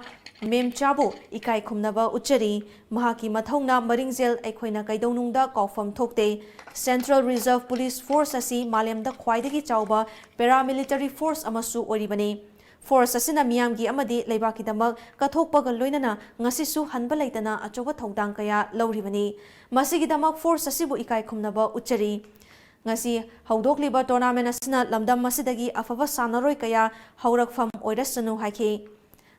ꯃꯦꯝꯆꯥꯕꯨ ꯏꯀꯥꯏ ꯈꯨꯝꯅꯕ ꯎꯠꯆꯔꯤ꯫ ꯃꯍꯥꯛꯀꯤ ꯃꯊꯧꯅ ꯃꯔꯤꯡꯖꯦꯜ ꯑꯩꯈꯣꯏꯅ ꯀꯩꯗꯧꯅꯨꯡꯗ ꯀꯥꯎꯐꯝ ꯊꯣꯛꯇꯦ꯫ Central Reserve Police Force ꯑꯁꯤ ꯃꯥꯂꯦꯝꯗ ꯈ꯭ꯋꯥꯏꯗꯒꯤ ꯆꯥꯎꯕ paramilitary force ꯑꯃꯁꯨ ꯑꯣꯏꯔꯤꯕꯅꯤ꯫ Force ꯑꯁꯤꯅ ꯃꯤꯌꯥꯝꯒꯤ ꯑꯃꯗꯤ ꯂꯩꯕꯥꯛꯀꯤꯗꯃꯛ ꯀꯠꯊꯣꯛꯄꯒ ꯂꯣꯏꯅꯅ ꯉꯁꯤꯁꯨ ꯍꯟꯕ ꯂꯩꯇꯅ ꯑꯆꯧꯕ ꯊꯧꯗꯥꯡ ꯀꯌꯥ ꯂꯧꯔꯤꯕꯅꯤ꯫ ꯃꯁꯤꯒꯤꯗꯃꯛ force ꯑꯁꯤꯕꯨ ꯏꯀꯥꯏ ꯈꯨꯝꯅꯕ ꯎꯠꯆꯔꯤ꯫ ꯉꯁꯤ ꯍꯧꯗꯣꯛꯂꯤꯕ tournament ꯑꯁꯤꯅ ꯂꯝꯗꯝ ꯑꯁꯤꯗꯒꯤ ꯑꯐꯕ ꯁꯥꯟꯅꯔꯣꯏ ꯀꯌꯥ ꯍꯧꯔꯛꯐꯝ ꯑꯣꯏꯔꯁꯅꯨ ꯍꯥꯏꯈꯤ꯫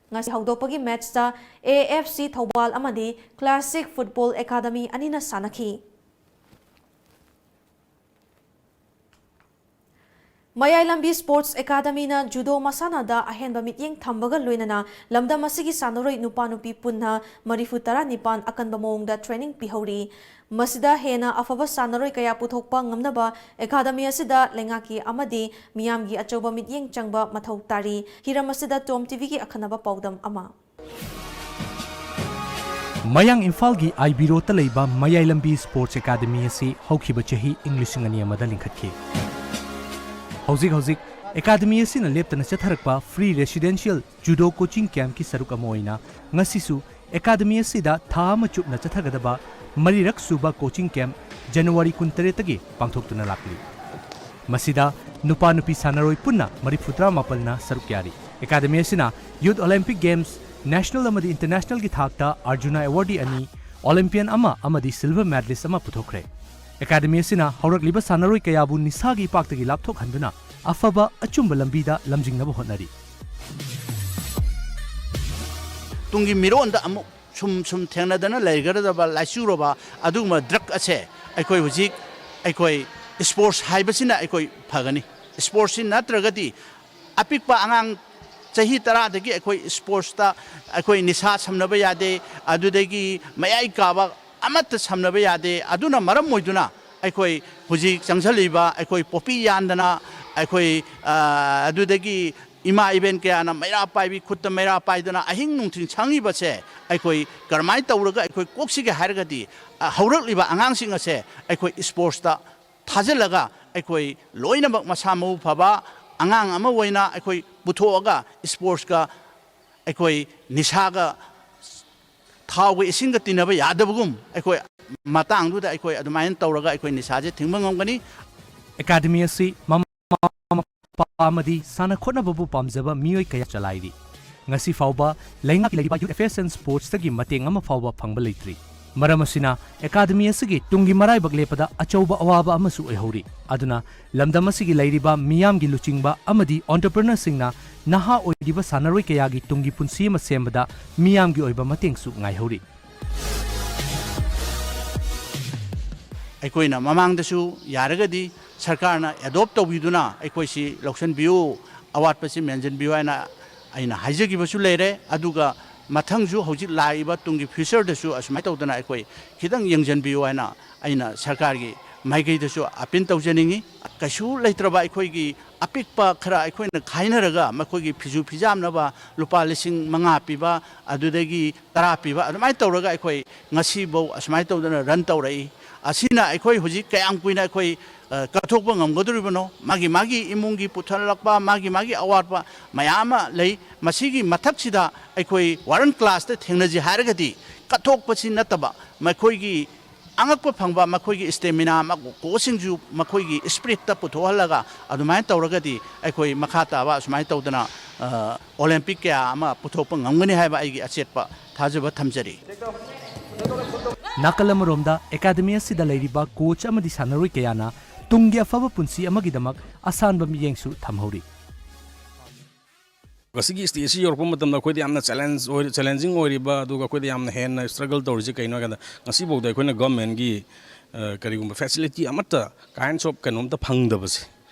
ꯉꯁꯤ ꯍꯧꯗꯣꯛꯄꯒꯤ matchꯇ A F C ꯊꯧꯕꯥꯜ ꯑꯃꯗꯤ Classic Football Academy ꯑꯅꯤꯅ ꯁꯥꯟꯅꯈꯤ꯫ ꯃꯌꯥꯏ ꯂꯝꯕꯤ Sports Academyꯅ judo ꯃꯁꯥꯟꯅꯗ ꯑꯍꯦꯟꯕ ꯃꯤꯠꯌꯦꯡ ꯊꯝꯕꯒ ꯂꯣꯏꯅꯅ ꯂꯝꯗꯝ ꯑꯁꯤꯒꯤ ꯁꯥꯟꯅꯔꯣꯏ ꯅꯨꯄꯥ ꯅꯨꯄꯤ ꯄꯨꯟꯅ ꯃꯔꯤꯐꯨ ꯇꯔꯥꯅꯤꯄꯥꯟ ꯑꯀꯟꯕ ꯃꯑꯣꯡꯗ training ꯄꯤꯍꯧꯔꯤ꯫ ꯃꯁꯤꯗ ꯍꯦꯟꯅ ꯑꯐꯕ ꯁꯥꯟꯅꯔꯣꯏ ꯀꯌꯥ ꯄꯨꯊꯣꯛꯄ ꯉꯝꯅꯕ academy ꯑꯁꯤꯗ ꯂꯩꯉꯥꯛꯀꯤ ꯑꯃꯗꯤ ꯃꯤꯌꯥꯝꯒꯤ ꯑꯆꯧꯕ ꯃꯤꯠꯌꯦꯡ ꯆꯪꯕ ꯃꯊꯧ ꯇꯥꯔꯤ꯫ ꯍꯤꯔꯝ ꯑꯁꯤꯗ Tom TVꯒꯤ ꯑꯈꯟꯅꯕ ꯄꯥꯎꯗꯝ ꯑꯃ꯫ ꯃꯌꯥꯡ ꯏꯝꯐꯥꯜꯒꯤ I B Roadꯇ ꯂꯩꯕ ꯃꯌꯥꯏ ꯂꯝꯕꯤ Sports Academy ꯑꯁꯤ ꯍꯧꯈꯤꯕ ꯆꯍꯤ ꯏꯪ ꯂꯤꯁꯤꯡ ꯑꯅꯤ ꯑꯃꯗ ꯂꯤꯡꯈꯠꯈꯤ꯫ ꯍꯧꯖꯤꯛ ꯍꯧꯖꯤꯛ academy ꯑꯁꯤꯅ ꯂꯦꯞꯇꯅ ꯆꯠꯊꯔꯛꯄ free residential judo coaching campꯀꯤ ꯁꯔꯨꯛ ꯑꯃ ꯑꯣꯏꯅ ꯉꯁꯤꯁꯨ academy ꯑꯁꯤꯗ ꯊꯥ ꯑꯃ ꯆꯨꯞꯅ ꯆꯠꯊꯒꯗꯕ ꯃꯔꯤꯔꯛ ꯁꯨꯕ coaching camp January ꯀꯨꯟꯇꯔꯦꯠꯇꯒꯤ ꯄꯥꯡꯊꯣꯛꯇꯨꯅ ꯂꯥꯛꯂꯤ꯫ ꯃꯁꯤꯗ ꯅꯨꯄꯥ ꯅꯨꯄꯤ ꯁꯥꯟꯅꯔꯣꯏ ꯄꯨꯟꯅ ꯃꯔꯤꯐꯨ ꯇꯔꯥꯃꯥꯄꯜꯅ ꯁꯔꯨꯛ ꯌꯥꯔꯤ꯫ Academy ꯑꯁꯤꯅ Youth Olympic Games, National ꯑꯃꯗꯤ Internationalꯒꯤ ꯊꯥꯛꯇ Arjuna Awardee ꯑꯅꯤ, Olympian ꯑꯃ ꯑꯃꯗꯤ Silver Medalist ꯑꯃ ꯄꯨꯊꯣꯛꯈ꯭ꯔꯦ꯫ Academy ꯑꯁꯤꯅ ꯍꯧꯔꯛꯂꯤꯕ ꯁꯥꯟꯅꯔꯣꯏ ꯀꯌꯥꯕꯨ ꯅꯤꯁꯥꯒꯤ ꯏꯄꯥꯛꯇꯒꯤ ꯂꯥꯞꯊꯣꯛꯍꯟꯗꯨꯅ ꯑꯐꯕ ꯑꯆꯨꯝꯕ ꯂꯝꯕꯤꯗ ꯂꯝꯖꯤꯡꯅꯕ ꯍꯣꯠꯅꯔꯤ꯫ ꯇꯨꯡꯒꯤ ꯃꯤꯔꯣꯟꯗ ꯑꯃꯨꯛ ꯁꯨꯝ ꯁꯨꯝ ꯊꯦꯡꯅꯗꯅ ꯂꯩꯒꯗꯕ ꯂꯥꯏꯆꯨꯔꯕ ꯑꯗꯨꯒꯨꯝꯕ drug ꯑꯁꯦ ꯑꯩꯈꯣꯏ ꯍꯧꯖꯤꯛ ꯑꯩꯈꯣꯏ sports ꯍꯥꯏꯕꯁꯤꯅ ꯑꯩꯈꯣꯏ ꯐꯒꯅꯤ꯫ Sportsꯁꯤ ꯅꯠꯇ꯭ꯔꯒꯗꯤ ꯑꯄꯤꯛꯄ ꯑꯉꯥꯡ ꯆꯍꯤ ꯇꯔꯥꯗꯒꯤ ꯑꯩꯈꯣꯏ sportsꯇ ꯑꯩꯈꯣꯏ ꯅꯤꯁꯥ ꯁꯝꯅꯕ ꯌꯥꯗꯦ, ꯑꯗꯨꯗꯒꯤ ꯃꯌꯥꯏ ꯀꯥꯕ ꯑꯃꯠꯇ ꯁꯝꯅꯕ ꯌꯥꯗꯦ꯫ ꯑꯗꯨꯅ ꯃꯔꯝ ꯑꯣꯏꯗꯨꯅ ꯑꯩꯈꯣꯏ ꯍꯧꯖꯤꯛ ꯆꯪꯁꯤꯜꯂꯤꯕ ꯑꯩꯈꯣꯏ ꯄꯣꯄꯤ ꯌꯥꯟꯗꯅ ꯑꯩꯈꯣꯏ, ꯑ, ꯑꯗꯨꯗꯒꯤ ꯏꯃꯥ ꯏꯕꯦꯟ ꯀꯌꯥꯅ ꯃꯩꯔꯥ ꯄꯥꯏꯕꯤ, ꯈꯨꯠꯇ ꯃꯩꯔꯥ ꯄꯥꯏꯗꯨꯅ ꯑꯍꯤꯡ ꯅꯨꯡꯊꯤꯜ ꯁꯪꯉꯤꯕꯁꯦ ꯑꯩꯈꯣꯏ ꯀꯔꯝꯍꯥꯏꯅ ꯇꯧꯔꯒ ꯑꯩꯈꯣꯏ ꯀꯣꯛꯁꯤꯒꯦ ꯍꯥꯏꯔꯒꯗꯤ, ꯑ, ꯍꯧꯔꯛꯂꯤꯕ ꯑꯉꯥꯡꯁꯤꯡ ꯑꯁꯦ ꯑꯩꯈꯣꯏ sportsꯇ ꯊꯥꯖꯤꯜꯂꯒ ꯑꯩꯈꯣꯏ ꯂꯣꯏꯅꯃꯛ ꯃꯁꯥ ꯃꯎ ꯐꯕ ꯑꯉꯥꯡ ꯑꯃ ꯑꯣꯏꯅ ꯑꯩꯈꯣꯏ ꯄꯨꯊꯣꯛꯑꯒ sportsꯀ ꯑꯩꯈꯣꯏ ꯅꯤꯁꯥꯒ ꯊꯥꯎꯒ ꯏꯁꯤꯡꯒ ꯇꯤꯟꯅꯕ ꯌꯥꯗꯕꯒꯨꯝ ꯑꯩꯈꯣꯏ ꯃꯇꯥꯡꯗꯨꯗ ꯑꯩꯈꯣꯏ ꯑꯗꯨꯃꯥꯏꯅ ꯇꯧꯔꯒ ꯑꯩꯈꯣꯏ ꯅꯤꯁꯥꯁꯦ ꯊꯤꯡꯕ ꯉꯝꯒꯅꯤ꯫ ꯑꯦꯀꯥꯗꯃꯤ ꯑꯁꯤ ꯃꯃꯥ ꯃꯄꯥ ꯑꯃꯗꯤ ꯁꯥꯟꯅ ꯈꯣꯠꯅꯕꯕꯨ ꯄꯥꯝꯖꯕ ꯃꯤꯑꯣꯏ ꯀꯌꯥ ꯆꯂꯥꯏꯔꯤ꯫ ꯉꯁꯤ ꯐꯥꯎꯕ ꯂꯩꯉꯥꯛꯀꯤ ꯂꯩꯔꯤꯕ Youth Affairs and Sportsꯇꯒꯤ ꯃꯇꯦꯡ ꯑꯃ ꯐꯥꯎꯕ ꯐꯪꯕ ꯂꯩꯇ꯭ꯔꯤ꯫ ꯃꯔꯝ ꯑꯁꯤꯅ ꯑꯦꯀꯥꯗꯃꯤ ꯑꯁꯤꯒꯤ ꯇꯨꯡꯒꯤ ꯃꯔꯥꯏꯕꯛ ꯂꯦꯞꯄꯗ ꯑꯆꯧꯕ ꯑꯋꯥꯕ ꯑꯃꯁꯨ ꯑꯣꯏꯍꯧꯔꯤ꯫ ꯑꯗꯨꯅ ꯂꯝꯗꯝ ꯑꯁꯤꯒꯤ ꯂꯩꯔꯤꯕ ꯃꯤꯌꯥꯝꯒꯤ ꯂꯨꯆꯤꯡꯕ ꯑꯃꯗꯤ entrepreneurꯁꯤꯡꯅ ꯅꯍꯥ ꯑꯣꯏꯔꯤꯕ ꯁꯥꯟꯅꯔꯣꯏ ꯀꯌꯥꯒꯤ ꯇꯨꯡꯒꯤ ꯄꯨꯟꯁꯤ ꯑꯃ ꯁꯦꯝꯕꯗ ꯃꯤꯌꯥꯝꯒꯤ ꯑꯣꯏꯕ ꯃꯇꯦꯡꯁꯨ ꯉꯥꯏꯍꯧꯔꯤ꯫ ꯑꯩꯈꯣꯏꯅ ꯃꯃꯥꯡꯗꯁꯨ ꯌꯥꯔꯒꯗꯤ ꯁꯔꯀꯥꯔꯅ adopt ꯇꯧꯕꯤꯗꯨꯅ ꯑꯩꯈꯣꯏꯁꯤ ꯂꯧꯁꯤꯟꯕꯤꯌꯨ, ꯑꯋꯥꯠꯄꯁꯤ ꯃꯦꯟꯁꯤꯟꯕꯤꯌꯨ ꯍꯥꯏꯅ ꯑꯩꯅ ꯍꯥꯏꯖꯈꯤꯕꯁꯨ ꯂꯩꯔꯦ꯫ ꯑꯗꯨꯒ ꯃꯊꯪꯁꯨ ꯍꯧꯖꯤꯛ ꯂꯥꯛꯏꯕ ꯇꯨꯡꯒꯤ futureꯗꯁꯨ ꯑꯁꯨꯃꯥꯏꯅ ꯇꯧꯗꯅ ꯑꯩꯈꯣꯏ ꯈꯤꯇꯪ ꯌꯦꯡꯁꯤꯟꯕꯤꯌꯨ ꯍꯥꯏꯅ ꯑꯩꯅ ꯁꯔꯀꯥꯔꯒꯤ ꯃꯥꯏꯀꯩꯗꯁꯨ appeal ꯇꯧꯖꯅꯤꯡꯉꯤ꯫ ꯀꯩꯁꯨ ꯂꯩꯇ꯭ꯔꯕ ꯑꯩꯈꯣꯏꯒꯤ ꯑꯄꯤꯛꯄ ꯈꯔ ꯑꯩꯈꯣꯏꯅ ꯈꯥꯏꯅꯔꯒ ꯃꯈꯣꯏꯒꯤ ꯐꯤꯁꯨ ꯐꯤꯖꯥꯝꯅꯕ ꯂꯨꯄꯥ ꯂꯤꯁꯤꯡ ꯃꯉꯥ ꯄꯤꯕ, ꯑꯗꯨꯗꯒꯤ ꯇꯔꯥ ꯄꯤꯕ, ꯑꯗꯨꯃꯥꯏꯅ ꯇꯧꯔꯒ ꯑꯩꯈꯣꯏ ꯉꯁꯤꯐꯧ ꯑꯁꯨꯃꯥꯏꯅ ꯇꯧꯗꯅ run ꯇꯧꯔꯛꯏ꯫ ꯑꯁꯤꯅ ꯑꯩꯈꯣꯏ ꯍꯧꯖꯤꯛ ꯀꯌꯥꯝ ꯀꯨꯏꯅ ꯑꯩꯈꯣꯏ, ꯑ, ꯀꯠꯊꯣꯛꯄ ꯉꯝꯒꯗꯧꯔꯤꯕꯅꯣ? ꯃꯥꯒꯤ ꯃꯥꯒꯤ ꯏꯃꯨꯡꯒꯤ ꯄꯨꯊꯔꯛꯄ, ꯃꯥꯒꯤ ꯃꯥꯒꯤ ꯑꯋꯥꯠꯄ ꯃꯌꯥꯝ ꯑꯃ ꯂꯩ꯫ ꯃꯁꯤꯒꯤ ꯃꯊꯛꯁꯤꯗ ꯑꯩꯈꯣꯏ ꯋꯥꯔꯟ ꯀ꯭ꯂꯥꯁꯇ ꯊꯦꯡꯅꯁꯤ ꯍꯥꯏꯔꯒꯗꯤ ꯀꯠꯊꯣꯛꯄꯁꯤ ꯅꯠꯇꯕ ꯃꯈꯣꯏꯒꯤ ꯑꯉꯛꯄ ꯐꯪꯕ ꯃꯈꯣꯏꯒꯤ stamina ꯑꯃ, coachꯁꯤꯡꯁꯨ ꯃꯈꯣꯏꯒꯤ spiritꯇ ꯄꯨꯊꯣꯛꯍꯜꯂꯒ ꯑꯗꯨꯃꯥꯏꯅ ꯇꯧꯔꯒꯗꯤ ꯑꯩꯈꯣꯏ ꯃꯈꯥ ꯇꯥꯕ ꯑꯁꯨꯃꯥꯏꯅ ꯇꯧꯗꯅ, ꯑ, Olympic ꯀꯌꯥ ꯑꯃ ꯄꯨꯊꯣꯛꯄ ꯉꯝꯒꯅꯤ ꯍꯥꯏꯕ ꯑꯩꯒꯤ ꯑꯆꯦꯠꯄ ꯊꯥꯖꯕ ꯊꯝꯖꯔꯤ꯫ ꯅꯥꯀꯜ ꯑꯃꯔꯣꯝꯗ ꯑꯦꯀꯥꯗꯃꯤ ꯑꯁꯤꯗ ꯂꯩꯔꯤꯕ coach ꯑꯃꯗꯤ ꯁꯥꯟꯅꯔꯣꯏ ꯀꯌꯥꯅ ꯇꯨꯡꯒꯤ ꯑꯐꯕ ꯄꯨꯟꯁꯤ ꯑꯃꯒꯤꯗꯃꯛ ꯑꯁꯥꯟꯕ ꯃꯤꯠꯌꯦꯡꯁꯨ ꯊꯝꯍꯧꯔꯤ꯫ ꯉꯁꯤꯒꯤ stageꯁꯤ ꯌꯧꯔꯛꯄ ꯃꯇꯝꯗ ꯑꯩꯈꯣꯏꯗ ꯌꯥꯝꯅ challenge ꯑꯣꯏ-, challenging ꯑꯣꯏꯔꯤꯕ, ꯑꯗꯨꯒ ꯑꯩꯈꯣꯏꯗ ꯌꯥꯝꯅ ꯍꯦꯟꯅ struggle ꯇꯧꯔꯤꯁꯤ ꯀꯩꯅꯣ ꯍꯥꯏ ꯀꯥꯟꯗ, ꯉꯁꯤꯐꯥꯎꯗ ꯑꯩꯈꯣꯏꯅ governmentꯀꯤ, ꯑ, ꯀꯔꯤꯒꯨꯝꯕ facility ꯑꯃꯠꯇ, kinds of ꯀꯩꯅꯣꯝꯇ ꯐꯪꯗꯕꯁꯦ,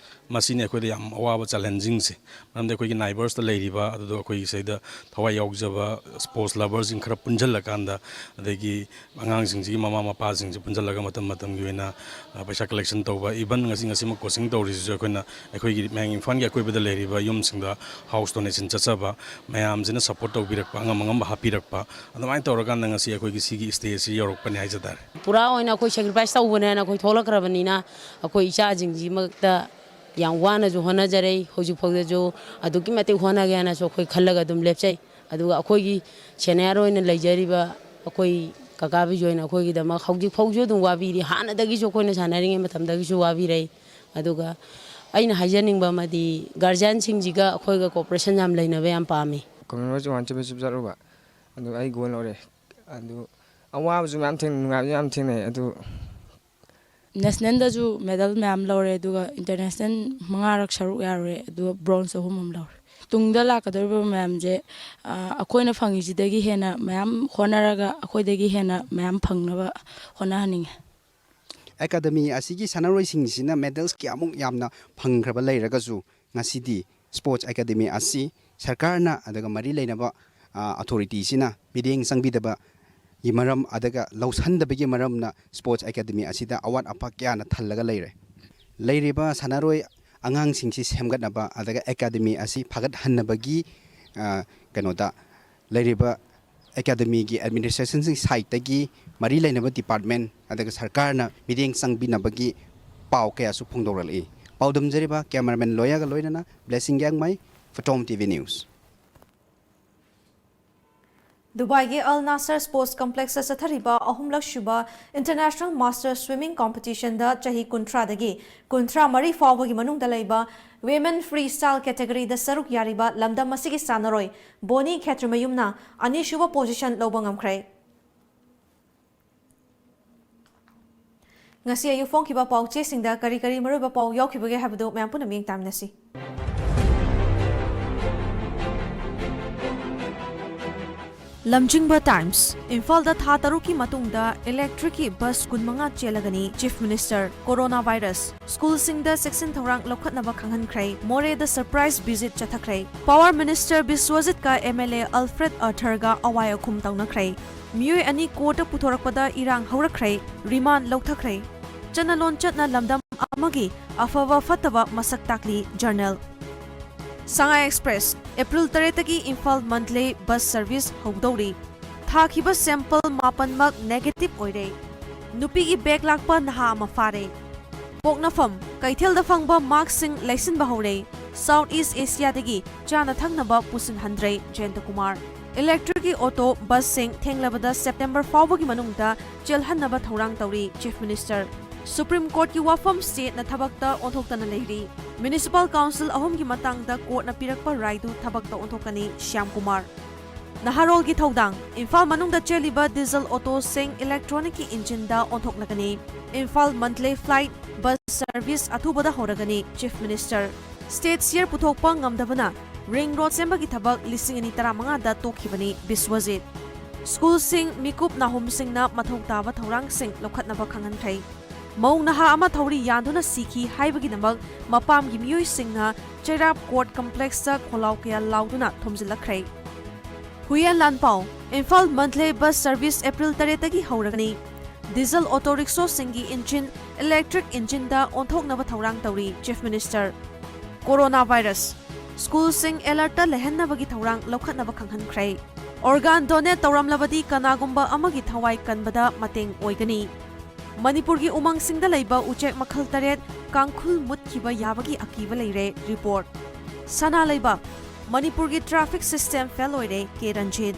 ꯃꯁꯤꯅꯤ ꯑꯩꯈꯣꯏꯗ ꯌꯥꯝ ꯑꯋꯥꯕ, ꯆꯦꯂꯦꯟꯖꯤꯡꯁꯦ꯫ ꯃꯔꯝꯗꯤ ꯑꯩꯈꯣꯏꯒꯤ ꯅꯥꯏꯕꯔꯁꯇ ꯂꯩꯔꯤꯕ, ꯑꯗꯨꯗ ꯑꯩꯈꯣꯏꯒꯤ ꯁꯤꯗ ꯊꯋꯥꯏ ꯌꯥꯎꯖꯕ ꯁ꯭ꯄꯣꯔꯠꯁ ꯂꯚꯔꯁꯤꯡ ꯈꯔ ꯄꯨꯟꯁꯤꯜꯂꯀꯥꯟꯗ, ꯑꯗꯒꯤ ꯑꯉꯥꯡꯁꯤꯡꯁꯤꯒꯤ ꯃꯃꯥ ꯃꯄꯥꯁꯤꯡꯁꯤ ꯄꯨꯟꯁꯤꯜꯂꯒ ꯃꯇꯝ ꯃꯇꯝꯒꯤ ꯑꯣꯏꯅ, ꯑ, ꯄꯩꯁꯥ ꯀꯂꯦꯛꯁꯟ ꯇꯧꯕ, ꯏꯚꯟ ꯉꯁꯤ, ꯉꯁꯤꯃꯛ ꯀꯣꯆꯤꯡ ꯇꯧꯔꯤꯁꯤꯁꯨ ꯑꯩꯈꯣꯏꯅ ꯑꯩꯈꯣꯏꯒꯤ ꯃꯌꯥꯡ ꯏꯝꯐꯥꯜꯒꯤ ꯑꯀꯣꯏꯕꯗ ꯂꯩꯔꯤꯕ ꯌꯨꯝꯁꯤꯡꯗ ꯍꯥꯎꯁ ꯗꯣꯅꯦꯁꯟ ꯆꯠꯆꯕ, ꯃꯌꯥꯝꯁꯤꯅ ꯁꯞꯄꯣꯔꯠ ꯇꯧꯕꯤꯔꯛꯄ, ꯑꯉꯝ ꯑꯉꯝꯕ ꯍꯥꯞꯄꯤꯔꯛꯄ, ꯑꯗꯨꯃꯥꯏꯅ ꯇꯧꯔꯀꯥꯟꯗ ꯉꯁꯤ ꯑꯩꯈꯣꯏꯒꯤ ꯁꯤꯒꯤ ꯁ꯭ꯇꯦꯖꯁꯤ ꯌꯧꯔꯛꯄꯅꯤ ꯍꯥꯏꯖ ꯇꯥꯔꯦ꯫ ꯄꯨꯔꯥ ꯑꯣꯏꯅ ꯑꯩꯈꯣꯏ ꯁꯦꯀ꯭ꯔꯤꯐꯥꯏꯁ ꯇꯧꯕꯅꯦꯅ ꯑꯩꯈꯣꯏ ꯊꯣꯛꯂꯛꯈ꯭ꯔꯕꯅꯤꯅ, ꯑꯩꯈꯣꯏ ꯏꯆꯥꯁꯤꯡꯁꯤꯃꯛꯇ ꯌꯥꯝ ꯋꯥꯅꯁꯨ ꯍꯣꯠꯅꯖꯔꯛꯏ꯫ ꯍꯧꯖꯤꯛꯐꯥꯎꯗꯁꯨ ꯑꯗꯨꯛꯀꯤ ꯃꯇꯤꯛ ꯍꯣꯠꯅꯒꯦ ꯍꯥꯏꯅꯁꯨ ꯑꯩꯈꯣꯏ ꯈꯜꯂꯒ ꯑꯗꯨꯝ ꯂꯦꯞꯆꯩ꯫ ꯑꯗꯨꯒ ꯑꯩꯈꯣꯏꯒꯤ ꯁꯦꯅꯤꯌꯔ ꯑꯣꯏꯅ ꯂꯩꯖꯔꯤꯕ ꯑꯩꯈꯣꯏ ꯀꯀꯥ ꯕꯤꯖꯣꯏꯅ ꯑꯩꯈꯣꯏꯒꯤꯗꯃꯛ ꯍꯧꯖꯤꯛꯐꯥꯎꯁꯨ ꯑꯗꯨꯝ ꯋꯥꯕꯤꯔꯤ꯫ ꯍꯥꯟꯅꯗꯒꯤꯁꯨ ꯑꯩꯈꯣꯏꯅ ꯁꯥꯟꯅꯔꯤꯉꯩ ꯃꯇꯝꯗꯒꯤꯁꯨ ꯋꯥꯕꯤꯔꯛꯏ꯫ ꯑꯗꯨꯒ ꯑꯩꯅ ꯍꯥꯏꯖꯅꯤꯡꯕ ꯑꯃꯗꯤ, ꯒꯥꯔꯖꯤꯌꯥꯟꯁꯤꯡꯁꯤꯒ ꯑꯩꯈꯣꯏꯒ ꯀꯣꯑꯣꯄꯔꯦꯁꯟ ꯌꯥꯝ ꯂꯩꯅꯕ ꯌꯥꯝ ꯄꯥꯝꯃꯤ꯫ ꯀꯣꯃꯟꯋꯦꯜꯊ ꯋꯥꯟ ꯆꯦꯝꯄꯤꯌꯟꯁꯤꯞ ꯆꯠꯂꯨꯕ, ꯑꯗꯨ ꯑꯩ ꯒꯣꯜ ꯂꯧꯔꯦ꯫ ꯑꯗꯨ ꯑꯋꯥꯕꯁꯨ ꯃꯌꯥꯝ ꯊꯦꯡ-, ꯅꯨꯡꯉꯥꯏꯕꯁꯨ ꯌꯥꯝ ꯊꯦꯡꯅꯩ꯫ ꯑꯗꯨ ꯅꯦꯁꯅꯦꯜꯗꯁꯨ ꯃꯦꯗꯜ ꯃꯌꯥꯝ ꯂꯧꯔꯦ, ꯑꯗꯨꯒ ꯏꯟꯇꯔꯅꯦꯁꯅꯦꯜ ꯃꯉꯥꯔꯛ ꯁꯔꯨꯛ ꯌꯥꯔꯨꯔꯦ, ꯑꯗꯨꯒ ꯕ꯭ꯔꯣꯟꯖ ꯑꯍꯨꯝ ꯑꯃ ꯂꯧꯔꯦ꯫ ꯇꯨꯡꯗ ꯂꯥꯛꯀꯗꯧꯔꯤꯕ ꯃꯌꯥꯝꯁꯦ, ꯑ, ꯑꯩꯈꯣꯏꯅ ꯐꯪꯉꯤꯁꯤꯗꯒꯤ ꯍꯦꯟꯅ ꯃꯌꯥꯝ ꯍꯣꯠꯅꯔꯒ, ꯑꯩꯈꯣꯏꯗꯒꯤ ꯍꯦꯟꯅ ꯃꯌꯥꯝ ꯐꯪꯅꯕ ꯍꯣꯠꯅꯍꯟꯅꯤꯡꯉꯤ꯫ ꯑꯦꯀꯥꯗꯃꯤ ꯑꯁꯤꯒꯤ ꯁꯥꯟꯅꯔꯣꯏꯁꯤꯡꯁꯤꯅ ꯃꯦꯗꯜꯁ ꯀꯌꯥꯃꯨꯛ ꯌꯥꯝꯅ ꯐꯪꯈ꯭ꯔꯕ ꯂꯩꯔꯒꯁꯨ, ꯉꯁꯤꯗꯤ ꯁ꯭ꯄꯣꯔꯠꯁ ꯑꯦꯀꯥꯗꯃꯤ ꯑꯁꯤ ꯁꯔꯀꯥꯔꯅ ꯑꯗꯨꯒ ꯃꯔꯤ ꯂꯩꯅꯕ, ꯑ, ꯑꯣꯊꯣꯔꯤꯇꯤꯁꯤꯅ ꯃꯤꯠꯌꯦꯡ ꯆꯪꯕꯤꯗꯕꯒꯤ ꯃꯔꯝ, ꯑꯗꯨꯒ ꯂꯧꯁꯟꯗꯕꯒꯤ ꯃꯔꯝꯅ ꯁ꯭ꯄꯣꯔꯠꯁ ꯑꯦꯀꯥꯗꯃꯤ ꯑꯁꯤꯗ ꯑꯋꯥꯠ ꯑꯄꯥ ꯀꯌꯥꯅ ꯊꯜꯂꯒ ꯂꯩꯔꯦ꯫ ꯂꯩꯔꯤꯕ ꯁꯥꯟꯅꯔꯣꯏ ꯑꯉꯥꯡꯁꯤꯡꯁꯤ ꯁꯦꯝꯒꯠꯅꯕ, ꯑꯗꯨꯒ ꯑꯦꯀꯥꯗꯃꯤ ꯑꯁꯤ ꯐꯒꯠꯍꯟꯅꯕꯒꯤ, ꯑ, ꯀꯩꯅꯣꯗ ꯂꯩꯔꯤꯕ ꯑꯦꯀꯥꯗꯃꯤꯒꯤ ꯑꯦꯗꯃꯤꯅꯤꯁꯇ꯭ꯔꯦꯁꯟꯁꯤꯡ ꯁꯥꯏꯠꯇꯒꯤ ꯃꯔꯤ ꯂꯩꯅꯕ ꯗꯤꯄꯥꯔꯠꯃꯦꯟ ꯑꯗꯨꯒ ꯁꯔꯀꯥꯔꯅ ꯃꯤꯠꯌꯦꯡ ꯆꯪꯕꯤꯅꯕꯒꯤ ꯄꯥꯎ ꯀꯌꯥꯁꯨ ꯐꯣꯡꯗꯣꯔꯛꯂꯤ꯫ ꯄꯥꯎꯗꯝꯖꯔꯤꯕ ꯀꯦꯃꯦꯔꯥꯃꯦꯟ ꯂꯣꯌꯥꯒ ꯂꯣꯏꯅꯅ ꯕ꯭ꯂꯦꯁꯤꯡ ꯌꯥꯡꯃꯩ, ꯐꯣꯇꯣꯝ ꯇꯤ ꯚꯤ ꯅ꯭ꯌꯨꯁ꯫ ꯗꯨꯕꯥꯏꯒꯤ ꯑꯜ ꯅꯥꯁꯔ ꯁ꯭ꯄꯣꯔꯠꯁ ꯀꯝꯄ꯭ꯂꯦꯛꯁꯇ ꯆꯠꯊꯔꯤꯕ ꯑꯍꯨꯝꯂꯛ ꯁꯨꯕ ꯏꯟꯇꯔꯅꯦꯁꯅꯦꯜ ꯃꯥꯁꯇꯔ ꯁ꯭ꯋꯤꯃꯤꯡ ꯀꯝꯄꯤꯇꯤꯁꯟꯗ ꯆꯍꯤ ꯀꯨꯟꯊ꯭ꯔꯥꯗꯒꯤ ꯀꯨꯟꯊ꯭ꯔꯥ ꯃꯔꯤ ꯐꯥꯎꯕꯒꯤ ꯃꯅꯨꯡꯗ ꯂꯩꯕ ꯋꯤꯃꯦꯟ ꯐ꯭ꯔꯤ ꯁ꯭ꯇꯥꯏꯜ ꯀꯦꯇꯦꯒꯣꯔꯤꯗ ꯁꯔꯨꯛ ꯌꯥꯔꯤꯕ ꯂꯝꯗꯝ ꯑꯁꯤꯒꯤ ꯁꯥꯟꯅꯔꯣꯏ ꯕꯣꯅꯤ ꯈꯦꯇ꯭ꯔꯤꯃꯌꯨꯝꯅ ꯑꯅꯤꯁꯨꯕ ꯄꯣꯖꯤꯁꯟ ꯂꯧꯕ ꯉꯝꯈ꯭ꯔꯦ꯫ ꯉꯁꯤ ꯑꯌꯨꯛ ꯐꯣꯡꯈꯤꯕ ꯄꯥꯎ ꯆꯦꯁꯤꯡꯗ ꯀꯔꯤ ꯀꯔꯤ ꯃꯔꯨꯑꯣꯏꯕ ꯄꯥꯎ ꯌꯥꯎꯈꯤꯕꯒꯦ ꯍꯥꯏꯕꯗꯨ ꯃꯌꯥꯝ ꯄꯨꯟꯅ ꯃꯤꯠꯌꯦꯡ ꯇꯥꯃꯤꯟꯅꯁꯤ꯫ ꯂꯝꯖꯤꯡꯕ ꯇꯥꯏꯝꯁ꯫ ꯏꯝꯐꯥꯜꯗ ꯊꯥ ꯇꯔꯨꯛꯀꯤ ꯃꯇꯨꯡꯗ ꯏꯂꯦꯛꯇ꯭ꯔꯤꯛꯀꯤ ꯕꯁ ꯀꯨꯟꯃꯉꯥ ꯆꯦꯜꯂꯒꯅꯤ꯫ Chief minister. Corona virus. ꯁ꯭ꯀꯨꯜꯁꯤꯡꯗ ꯆꯦꯛꯁꯤꯟ ꯊꯧꯔꯥꯡ ꯂꯧꯈꯠꯅꯕ ꯈꯪꯍꯟꯈ꯭ꯔꯦ꯫ ꯃꯣꯔꯦꯗ ꯁꯔꯄ꯭ꯔꯥꯏꯖ ꯚꯤꯖꯤꯠ ꯆꯠꯊꯈ꯭ꯔꯦ꯫ ꯄꯥꯋꯔ ꯃꯤꯅꯤꯁꯇꯔ ꯕꯤꯁ꯭ꯋꯖꯤꯠꯀ ꯑꯦꯝ ꯑꯦꯜ ꯑꯦ ꯑꯜꯐ꯭ꯔꯦꯗ ꯑꯥꯔꯊꯔꯒ ꯑꯋꯥꯏ ꯑꯈꯨꯝ ꯇꯧꯅꯈ꯭ꯔꯦ꯫ ꯃꯤꯑꯣꯏ ꯑꯅꯤ ꯀꯣꯔꯠꯇ ꯄꯨꯊꯣꯔꯛꯄꯗ ꯏꯔꯥꯡ ꯍꯧꯔꯛꯈ꯭ꯔꯦ꯫ ꯔꯤꯃꯥꯟ ꯂꯧꯊꯈ꯭ꯔꯦ꯫ ꯆꯠꯅ ꯂꯣꯟꯆꯠꯅ ꯂꯝꯗꯝ ꯑꯃꯒꯤ ꯑꯐꯕ ꯐꯠꯇꯕ ꯃꯁꯛ ꯇꯥꯛꯂꯤ꯫ ꯖꯔꯅꯦꯜ꯫ ꯁꯉꯥꯏ ꯑꯦꯛꯁꯄ꯭ꯔꯦꯁ꯫ ꯑꯦꯄ꯭ꯔꯤꯜ ꯇꯔꯦꯠꯇꯒꯤ ꯏꯝꯐꯥꯜ ꯃꯟꯗꯂꯦ ꯕꯁ ꯁꯔꯚꯤꯁ ꯍꯧꯗꯧꯔꯤ꯫ ꯊꯥꯈꯤꯕ ꯁꯦꯝꯄꯜ ꯃꯥꯄꯟꯃꯛ ꯅꯦꯒꯦꯇꯤꯚ ꯑꯣꯏꯔꯦ꯫ ꯅꯨꯄꯤꯒꯤ ꯕꯦꯒ ꯂꯥꯛꯄ ꯅꯍꯥ ꯑꯃ ꯐꯥꯔꯦ꯫ ꯄꯣꯛꯅꯐꯝ꯫ ꯀꯩꯊꯦꯜꯗ ꯐꯪꯕ ꯃꯥꯛꯁꯁꯤꯡ ꯂꯩꯁꯤꯟꯕ ꯍꯧꯔꯦ꯫ ꯁꯥꯎꯊ ꯏꯁ꯭ꯠ ꯑꯦꯁꯤꯌꯥꯗꯒꯤ ꯆꯥꯅ ꯊꯛꯅꯕ ꯄꯨꯁꯤꯟꯍꯟꯗ꯭ꯔꯦ꯫ ꯖꯌꯟꯇ ꯀꯨꯃꯥꯔ꯫ ꯏꯂꯦꯛꯇ꯭ꯔꯤꯛꯀꯤ ꯑꯣꯇꯣ ꯕꯁꯁꯤꯡ ꯊꯦꯡꯂꯕꯗ ꯁꯦꯞꯇꯦꯝꯕꯔ ꯐꯥꯎꯕꯒꯤ ꯃꯅꯨꯡꯗ ꯆꯦꯜꯍꯟꯅꯕ ꯊꯧꯔꯥꯡ ꯇꯧꯔꯤ꯫ Chief minister. ꯁꯨꯄ꯭ꯔꯤꯝ ꯀꯣꯔꯠꯀꯤ ꯋꯥꯐꯝ ꯁ꯭ꯇꯦꯅ ꯊꯕꯛꯇ ꯑꯣꯟꯊꯣꯛꯇꯅ ꯂꯩꯔꯤ꯫ ꯃ꯭ꯌꯨꯅꯤꯁꯤꯄꯥꯜ ꯀꯥꯎꯟꯁꯤꯜ ꯑꯍꯨꯝꯒꯤ ꯃꯇꯥꯡꯗ ꯀꯣꯔꯠꯅ ꯄꯤꯔꯛꯄ ꯔꯥꯏꯗꯨ ꯊꯕꯛꯇ ꯑꯣꯟꯊꯣꯛꯀꯅꯤ꯫ ꯁ꯭ꯌꯥꯝ ꯀꯨꯃꯥꯔ꯫ ꯅꯍꯥꯔꯣꯜꯒꯤ ꯊꯧꯗꯥꯡ꯫ ꯏꯝꯐꯥꯜ ꯃꯅꯨꯡꯗ ꯆꯦꯜꯂꯤꯕ ꯗꯤꯖꯜ ꯑꯣꯇꯣꯁꯤꯡ ꯏꯂꯦꯛꯇ꯭ꯔꯣꯅꯤꯛꯀꯤ ꯏꯟꯖꯤꯟꯗ ꯑꯣꯟꯊꯣꯛꯂꯒꯅꯤ꯫ Imphal Mandalay flight bus service ꯑꯊꯨꯕꯗ ꯍꯧꯔꯒꯅꯤ꯫ Chief minister. ꯁ꯭ꯇꯦꯠ ꯁꯤꯌꯔ ꯄꯨꯊꯣꯛꯄ ꯉꯝꯗꯕꯅ ꯔꯤꯡ ꯔꯣꯗ ꯁꯦꯝꯕꯒꯤ ꯊꯕꯛ ꯂꯤꯁꯤꯡ ꯑꯅꯤ ꯇꯔꯥꯃꯉꯥꯗ ꯇꯣꯛꯈꯤꯕꯅꯤ꯫ ꯕꯤꯁ꯭ꯋꯖꯤꯠ꯫ ꯁ꯭ꯀꯨꯜꯁꯤꯡ, ꯃꯤꯀꯨꯞ ꯅꯥꯍꯨꯝꯁꯤꯡꯅ ꯃꯊꯧ ꯇꯥꯕ ꯊꯧꯔꯥꯡꯁꯤꯡ ꯂꯧꯈꯠꯅꯕ ꯈꯪꯍꯟꯈ꯭ꯔꯦ꯫ ꯃꯧ ꯅꯍꯥ ꯑꯃ ꯊꯧꯔꯤ ꯌꯥꯟꯗꯨꯅ ꯁꯤꯈꯤ ꯍꯥꯏꯕꯒꯤꯗꯃꯛ ꯃꯄꯥꯝꯒꯤ ꯃꯤꯑꯣꯏꯁꯤꯡꯅ ꯆꯩꯔꯥꯞ ꯀꯣꯔꯠ ꯀꯝꯄ꯭ꯂꯦꯛꯁꯇ ꯈꯣꯜꯂꯥꯎ ꯀꯌꯥ ꯂꯥꯎꯗꯨꯅ ꯊꯣꯝꯖꯤꯜꯂꯛꯈ꯭ꯔꯦ꯫ ꯍꯨꯏꯌꯦꯟ ꯂꯥꯟꯄꯥꯎ꯫ Imphal Mandalay bus service April ꯇꯔꯦꯠꯇꯒꯤ ꯍꯧꯔꯒꯅꯤ꯫ ꯗꯤꯖꯜ ꯑꯣꯇꯣ ꯔꯤꯛꯁꯣꯁꯤꯡꯒꯤ ꯏꯟꯖꯤꯟ ꯏꯂꯦꯛꯇ꯭ꯔꯤꯛ ꯏꯟꯖꯤꯟꯗ ꯑꯣꯟꯊꯣꯛꯅꯕ ꯊꯧꯔꯥꯡ ꯇꯧꯔꯤ꯫ Chief minister. Corona virus. ꯁ꯭ꯀꯨꯜꯁꯤꯡ ꯑꯦꯂꯔꯠꯇ ꯂꯩꯍꯟꯅꯕꯒꯤ ꯊꯧꯔꯥꯡ ꯂꯧꯈꯠꯅꯕ ꯈꯪꯍꯟꯈ꯭ꯔꯦ꯫ ꯑꯣꯔꯒꯥꯟ ꯗꯣꯅꯦꯠ ꯇꯧꯔꯝꯂꯕꯗꯤ ꯀꯅꯥꯒꯨꯝꯕ ꯑꯃꯒꯤ ꯊꯋꯥꯏ ꯀꯟꯕꯗ ꯃꯇꯦꯡ ꯑꯣꯏꯒꯅꯤ꯫ ꯃꯅꯤꯄꯨꯔꯒꯤ ꯎꯃꯪꯁꯤꯡꯗ ꯂꯩꯕ ꯎꯆꯦꯛ ꯃꯈꯜ ꯇꯔꯦꯠ ꯀꯥꯡꯈꯨꯜ ꯃꯨꯠꯈꯤꯕ ꯌꯥꯕꯒꯤ ꯑꯀꯤꯕ ꯂꯩꯔꯦ꯫ ꯔꯤꯄꯣꯔꯠ꯫ ꯁꯅꯥ ꯂꯩꯕꯥꯛ꯫ ꯃꯅꯤꯄꯨꯔꯒꯤ ꯇ꯭ꯔꯥꯐꯤꯛ ꯁꯤꯁꯇꯦꯝ ꯐꯦꯜ ꯑꯣꯏꯔꯦ꯫ K Ranjit.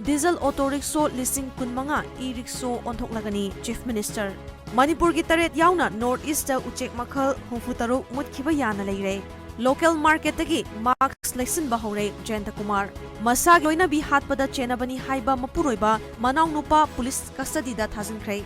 Diesel auto rickshaw ꯂꯤꯁꯤꯡ ꯀꯨꯟꯃꯉꯥ ꯏ ꯔꯤꯛꯁꯣ ꯑꯣꯟꯊꯣꯛꯂꯒꯅꯤ꯫ Chief minister. ꯃꯅꯤꯄꯨꯔꯒꯤ ꯇꯔꯦꯠ ꯌꯥꯎꯅ ꯅꯣꯔꯠ ꯏꯁꯇ ꯎꯆꯦꯛ ꯃꯈꯜ ꯍꯨꯝꯐꯨꯇꯔꯨꯛ ꯃꯨꯠꯈꯤꯕ ꯌꯥꯅ ꯂꯩꯔꯦ꯫ ꯂꯣꯀꯦꯜ ꯃꯥꯔꯀꯦꯠꯇꯒꯤ ꯃꯥꯛꯁ ꯂꯩꯁꯤꯟꯕ ꯍꯧꯔꯦ꯫ ꯖꯌꯟꯇ ꯀꯨꯃꯥꯔ꯫ ꯃꯁꯥꯒꯤ ꯂꯣꯏꯅꯕꯤ ꯍꯥꯠꯄꯗ ꯆꯦꯟꯅꯕꯅꯤ ꯍꯥꯏꯕ ꯃꯄꯨꯔꯣꯏꯕ ꯃꯅꯥꯎꯅꯨꯄꯥ ꯄꯨꯂꯤꯁ ꯀꯁꯇꯗꯤꯗ ꯊꯥꯖꯤꯟꯈ꯭ꯔꯦ꯫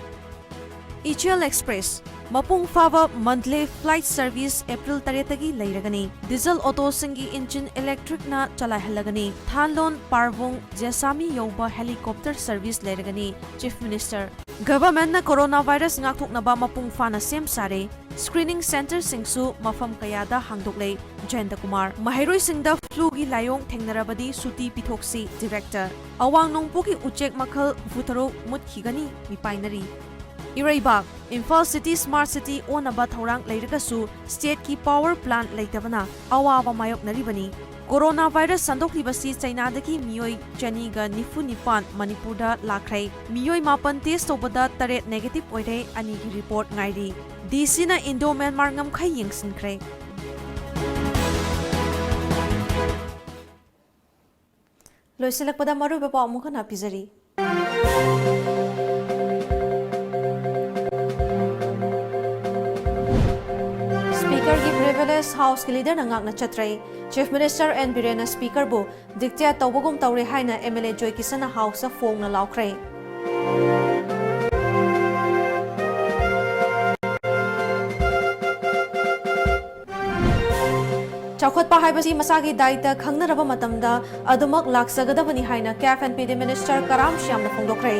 ꯏꯆꯦꯜ ꯑꯦꯛꯁꯄ꯭ꯔꯦꯁ꯫ ꯃꯄꯨꯡ ꯐꯥꯕ ꯃꯟꯗꯂꯦ flight service April ꯇꯔꯦꯠꯇꯒꯤ ꯂꯩꯔꯒꯅꯤ꯫ Diesel autoꯁꯤꯡꯒꯤ engine electricꯅ ꯆꯂꯥꯏꯍꯜꯂꯒꯅꯤ꯫ ꯊꯥꯟꯂꯣꯟ, ꯄꯥꯔꯕꯨꯡ, ꯖꯦꯁꯥꯃꯤ ꯌꯧꯕ helicopter service ꯂꯩꯔꯒꯅꯤ꯫ Chief Minister꯫ Governmentꯅ coronavirus ꯉꯥꯛꯊꯣꯛꯅꯕ ꯃꯄꯨꯡ ꯐꯥꯅ ꯁꯦꯝ ꯁꯥꯔꯦ꯫ Screening centreꯁꯤꯡꯁꯨ ꯃꯐꯝ ꯀꯌꯥꯗ ꯍꯥꯡꯗꯣꯛꯂꯦ꯫ ꯖꯌꯟꯇꯀꯨꯃꯥꯔ꯫ ꯃꯍꯩꯔꯣꯏꯁꯤꯡꯗ fluꯒꯤ ꯂꯥꯏꯑꯣꯡ ꯊꯦꯡꯅꯔꯕꯗꯤ ꯁꯨꯇꯤ ꯄꯤꯊꯣꯛꯁꯤ꯫ Director꯫ ꯑꯋꯥꯡ ꯅꯣꯡꯄꯣꯛꯀꯤ ꯎꯆꯦꯛ ꯃꯈꯜ ꯍꯨꯝꯐꯨꯇꯔꯨꯛ ꯃꯨꯠꯈꯤꯒꯅꯤ꯫ ꯃꯤꯄꯥꯏꯅꯔꯤ꯫ ꯏꯔꯩꯕꯥꯛ꯫ ꯏꯝꯐꯥꯜ city smart city ꯑꯣꯟꯅꯕ ꯊꯧꯔꯥꯡ ꯂꯩꯔꯒꯁꯨ stateꯀꯤ power plant ꯂꯩꯇꯕꯅ ꯑꯋꯥꯕ ꯃꯥꯌꯣꯛꯅꯔꯤꯕꯅꯤ꯫ Coronavirus ꯁꯟꯗꯣꯛꯂꯤꯕꯁꯤ ꯆꯩꯅꯥꯗꯒꯤ ꯃꯤꯑꯣꯏ ꯆꯅꯤꯒ ꯅꯤꯐꯨ ꯅꯤꯄꯥꯟ ꯃꯅꯤꯄꯨꯔꯗ ꯂꯥꯛꯈ꯭ꯔꯦ꯫ ꯃꯤꯑꯣꯏ ꯃꯥꯄꯟ test ꯇꯧꯕꯗ ꯇꯔꯦꯠ negative ꯑꯣꯏꯔꯦ, ꯑꯅꯤꯒꯤ report ꯉꯥꯏꯔꯤ꯫ DC ꯅ Indo Myanmar ꯉꯝꯈꯩ ꯌꯦꯡꯁꯤꯟꯈ꯭ꯔꯦ꯫ ꯂꯣꯏꯁꯤꯜꯂꯛꯄꯗ ꯃꯔꯨꯑꯣꯏꯕ ꯄꯥꯎ ꯑꯃꯨꯛ ꯍꯟꯅ ꯄꯤꯖꯔꯤ꯫ Speakerꯒꯤ privilege Houseꯀꯤ leaderꯅ ꯉꯥꯛꯅ ꯆꯠꯇ꯭ꯔꯦ꯫ Chief Minister N ꯕꯤꯔꯦꯟꯅ Speakerꯕꯨ dictate ꯇꯧꯕꯒꯨꯝ ꯇꯧꯔꯦ ꯍꯥꯏꯅ MLA ꯖꯣꯏ ꯀꯤꯁꯟꯅ Houseꯇ ꯐꯣꯡꯅ ꯂꯥꯎꯈ꯭ꯔꯦ꯫ ꯆꯥꯎꯈꯠꯄ ꯍꯥꯏꯕꯁꯤ ꯃꯁꯥꯒꯤ ꯗꯥꯏꯇ ꯈꯪꯅꯔꯕ ꯃꯇꯝꯗ ꯑꯗꯨꯃꯛ ꯂꯥꯛꯆꯒꯗꯕꯅꯤ ꯍꯥꯏꯅ CAF and PD Minister ꯀꯔꯥꯝ ꯁ꯭ꯌꯥꯝꯅ ꯐꯣꯡꯗꯣꯛꯈ꯭ꯔꯦ꯫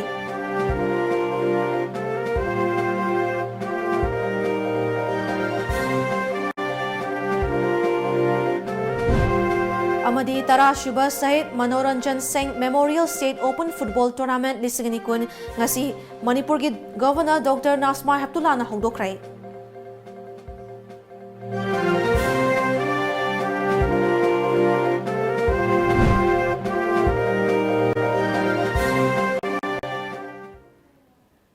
ꯑꯃꯗꯤ ꯇꯔꯥꯁꯨꯕ ꯁꯍꯤꯗ ꯃꯅꯣꯔꯟꯖꯟ ꯁꯤꯡ Memorial State Open Football Tournament ꯂꯤꯁꯤꯡ ꯑꯅꯤ ꯀꯨꯟ ꯉꯁꯤ ꯃꯅꯤꯄꯨꯔꯒꯤ Governor Doctor ꯅꯥꯖꯃꯥ ꯍꯦꯞꯇꯨꯂꯥꯅ ꯍꯧꯗꯣꯛꯈ꯭ꯔꯦ꯫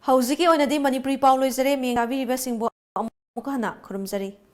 ꯍꯧꯖꯤꯛꯀꯤ ꯑꯣꯏꯅꯗꯤ ꯃꯅꯤꯄꯨꯔꯤ ꯄꯥꯎ ꯂꯣꯏꯖꯔꯦ꯫ ꯃꯤꯌꯦꯡ ꯇꯥꯕꯤꯔꯤꯕꯁꯤꯡꯕꯨ ꯑꯃꯨꯛ ꯍꯟꯅ ꯈꯨꯔꯨꯝꯖꯔꯤ꯫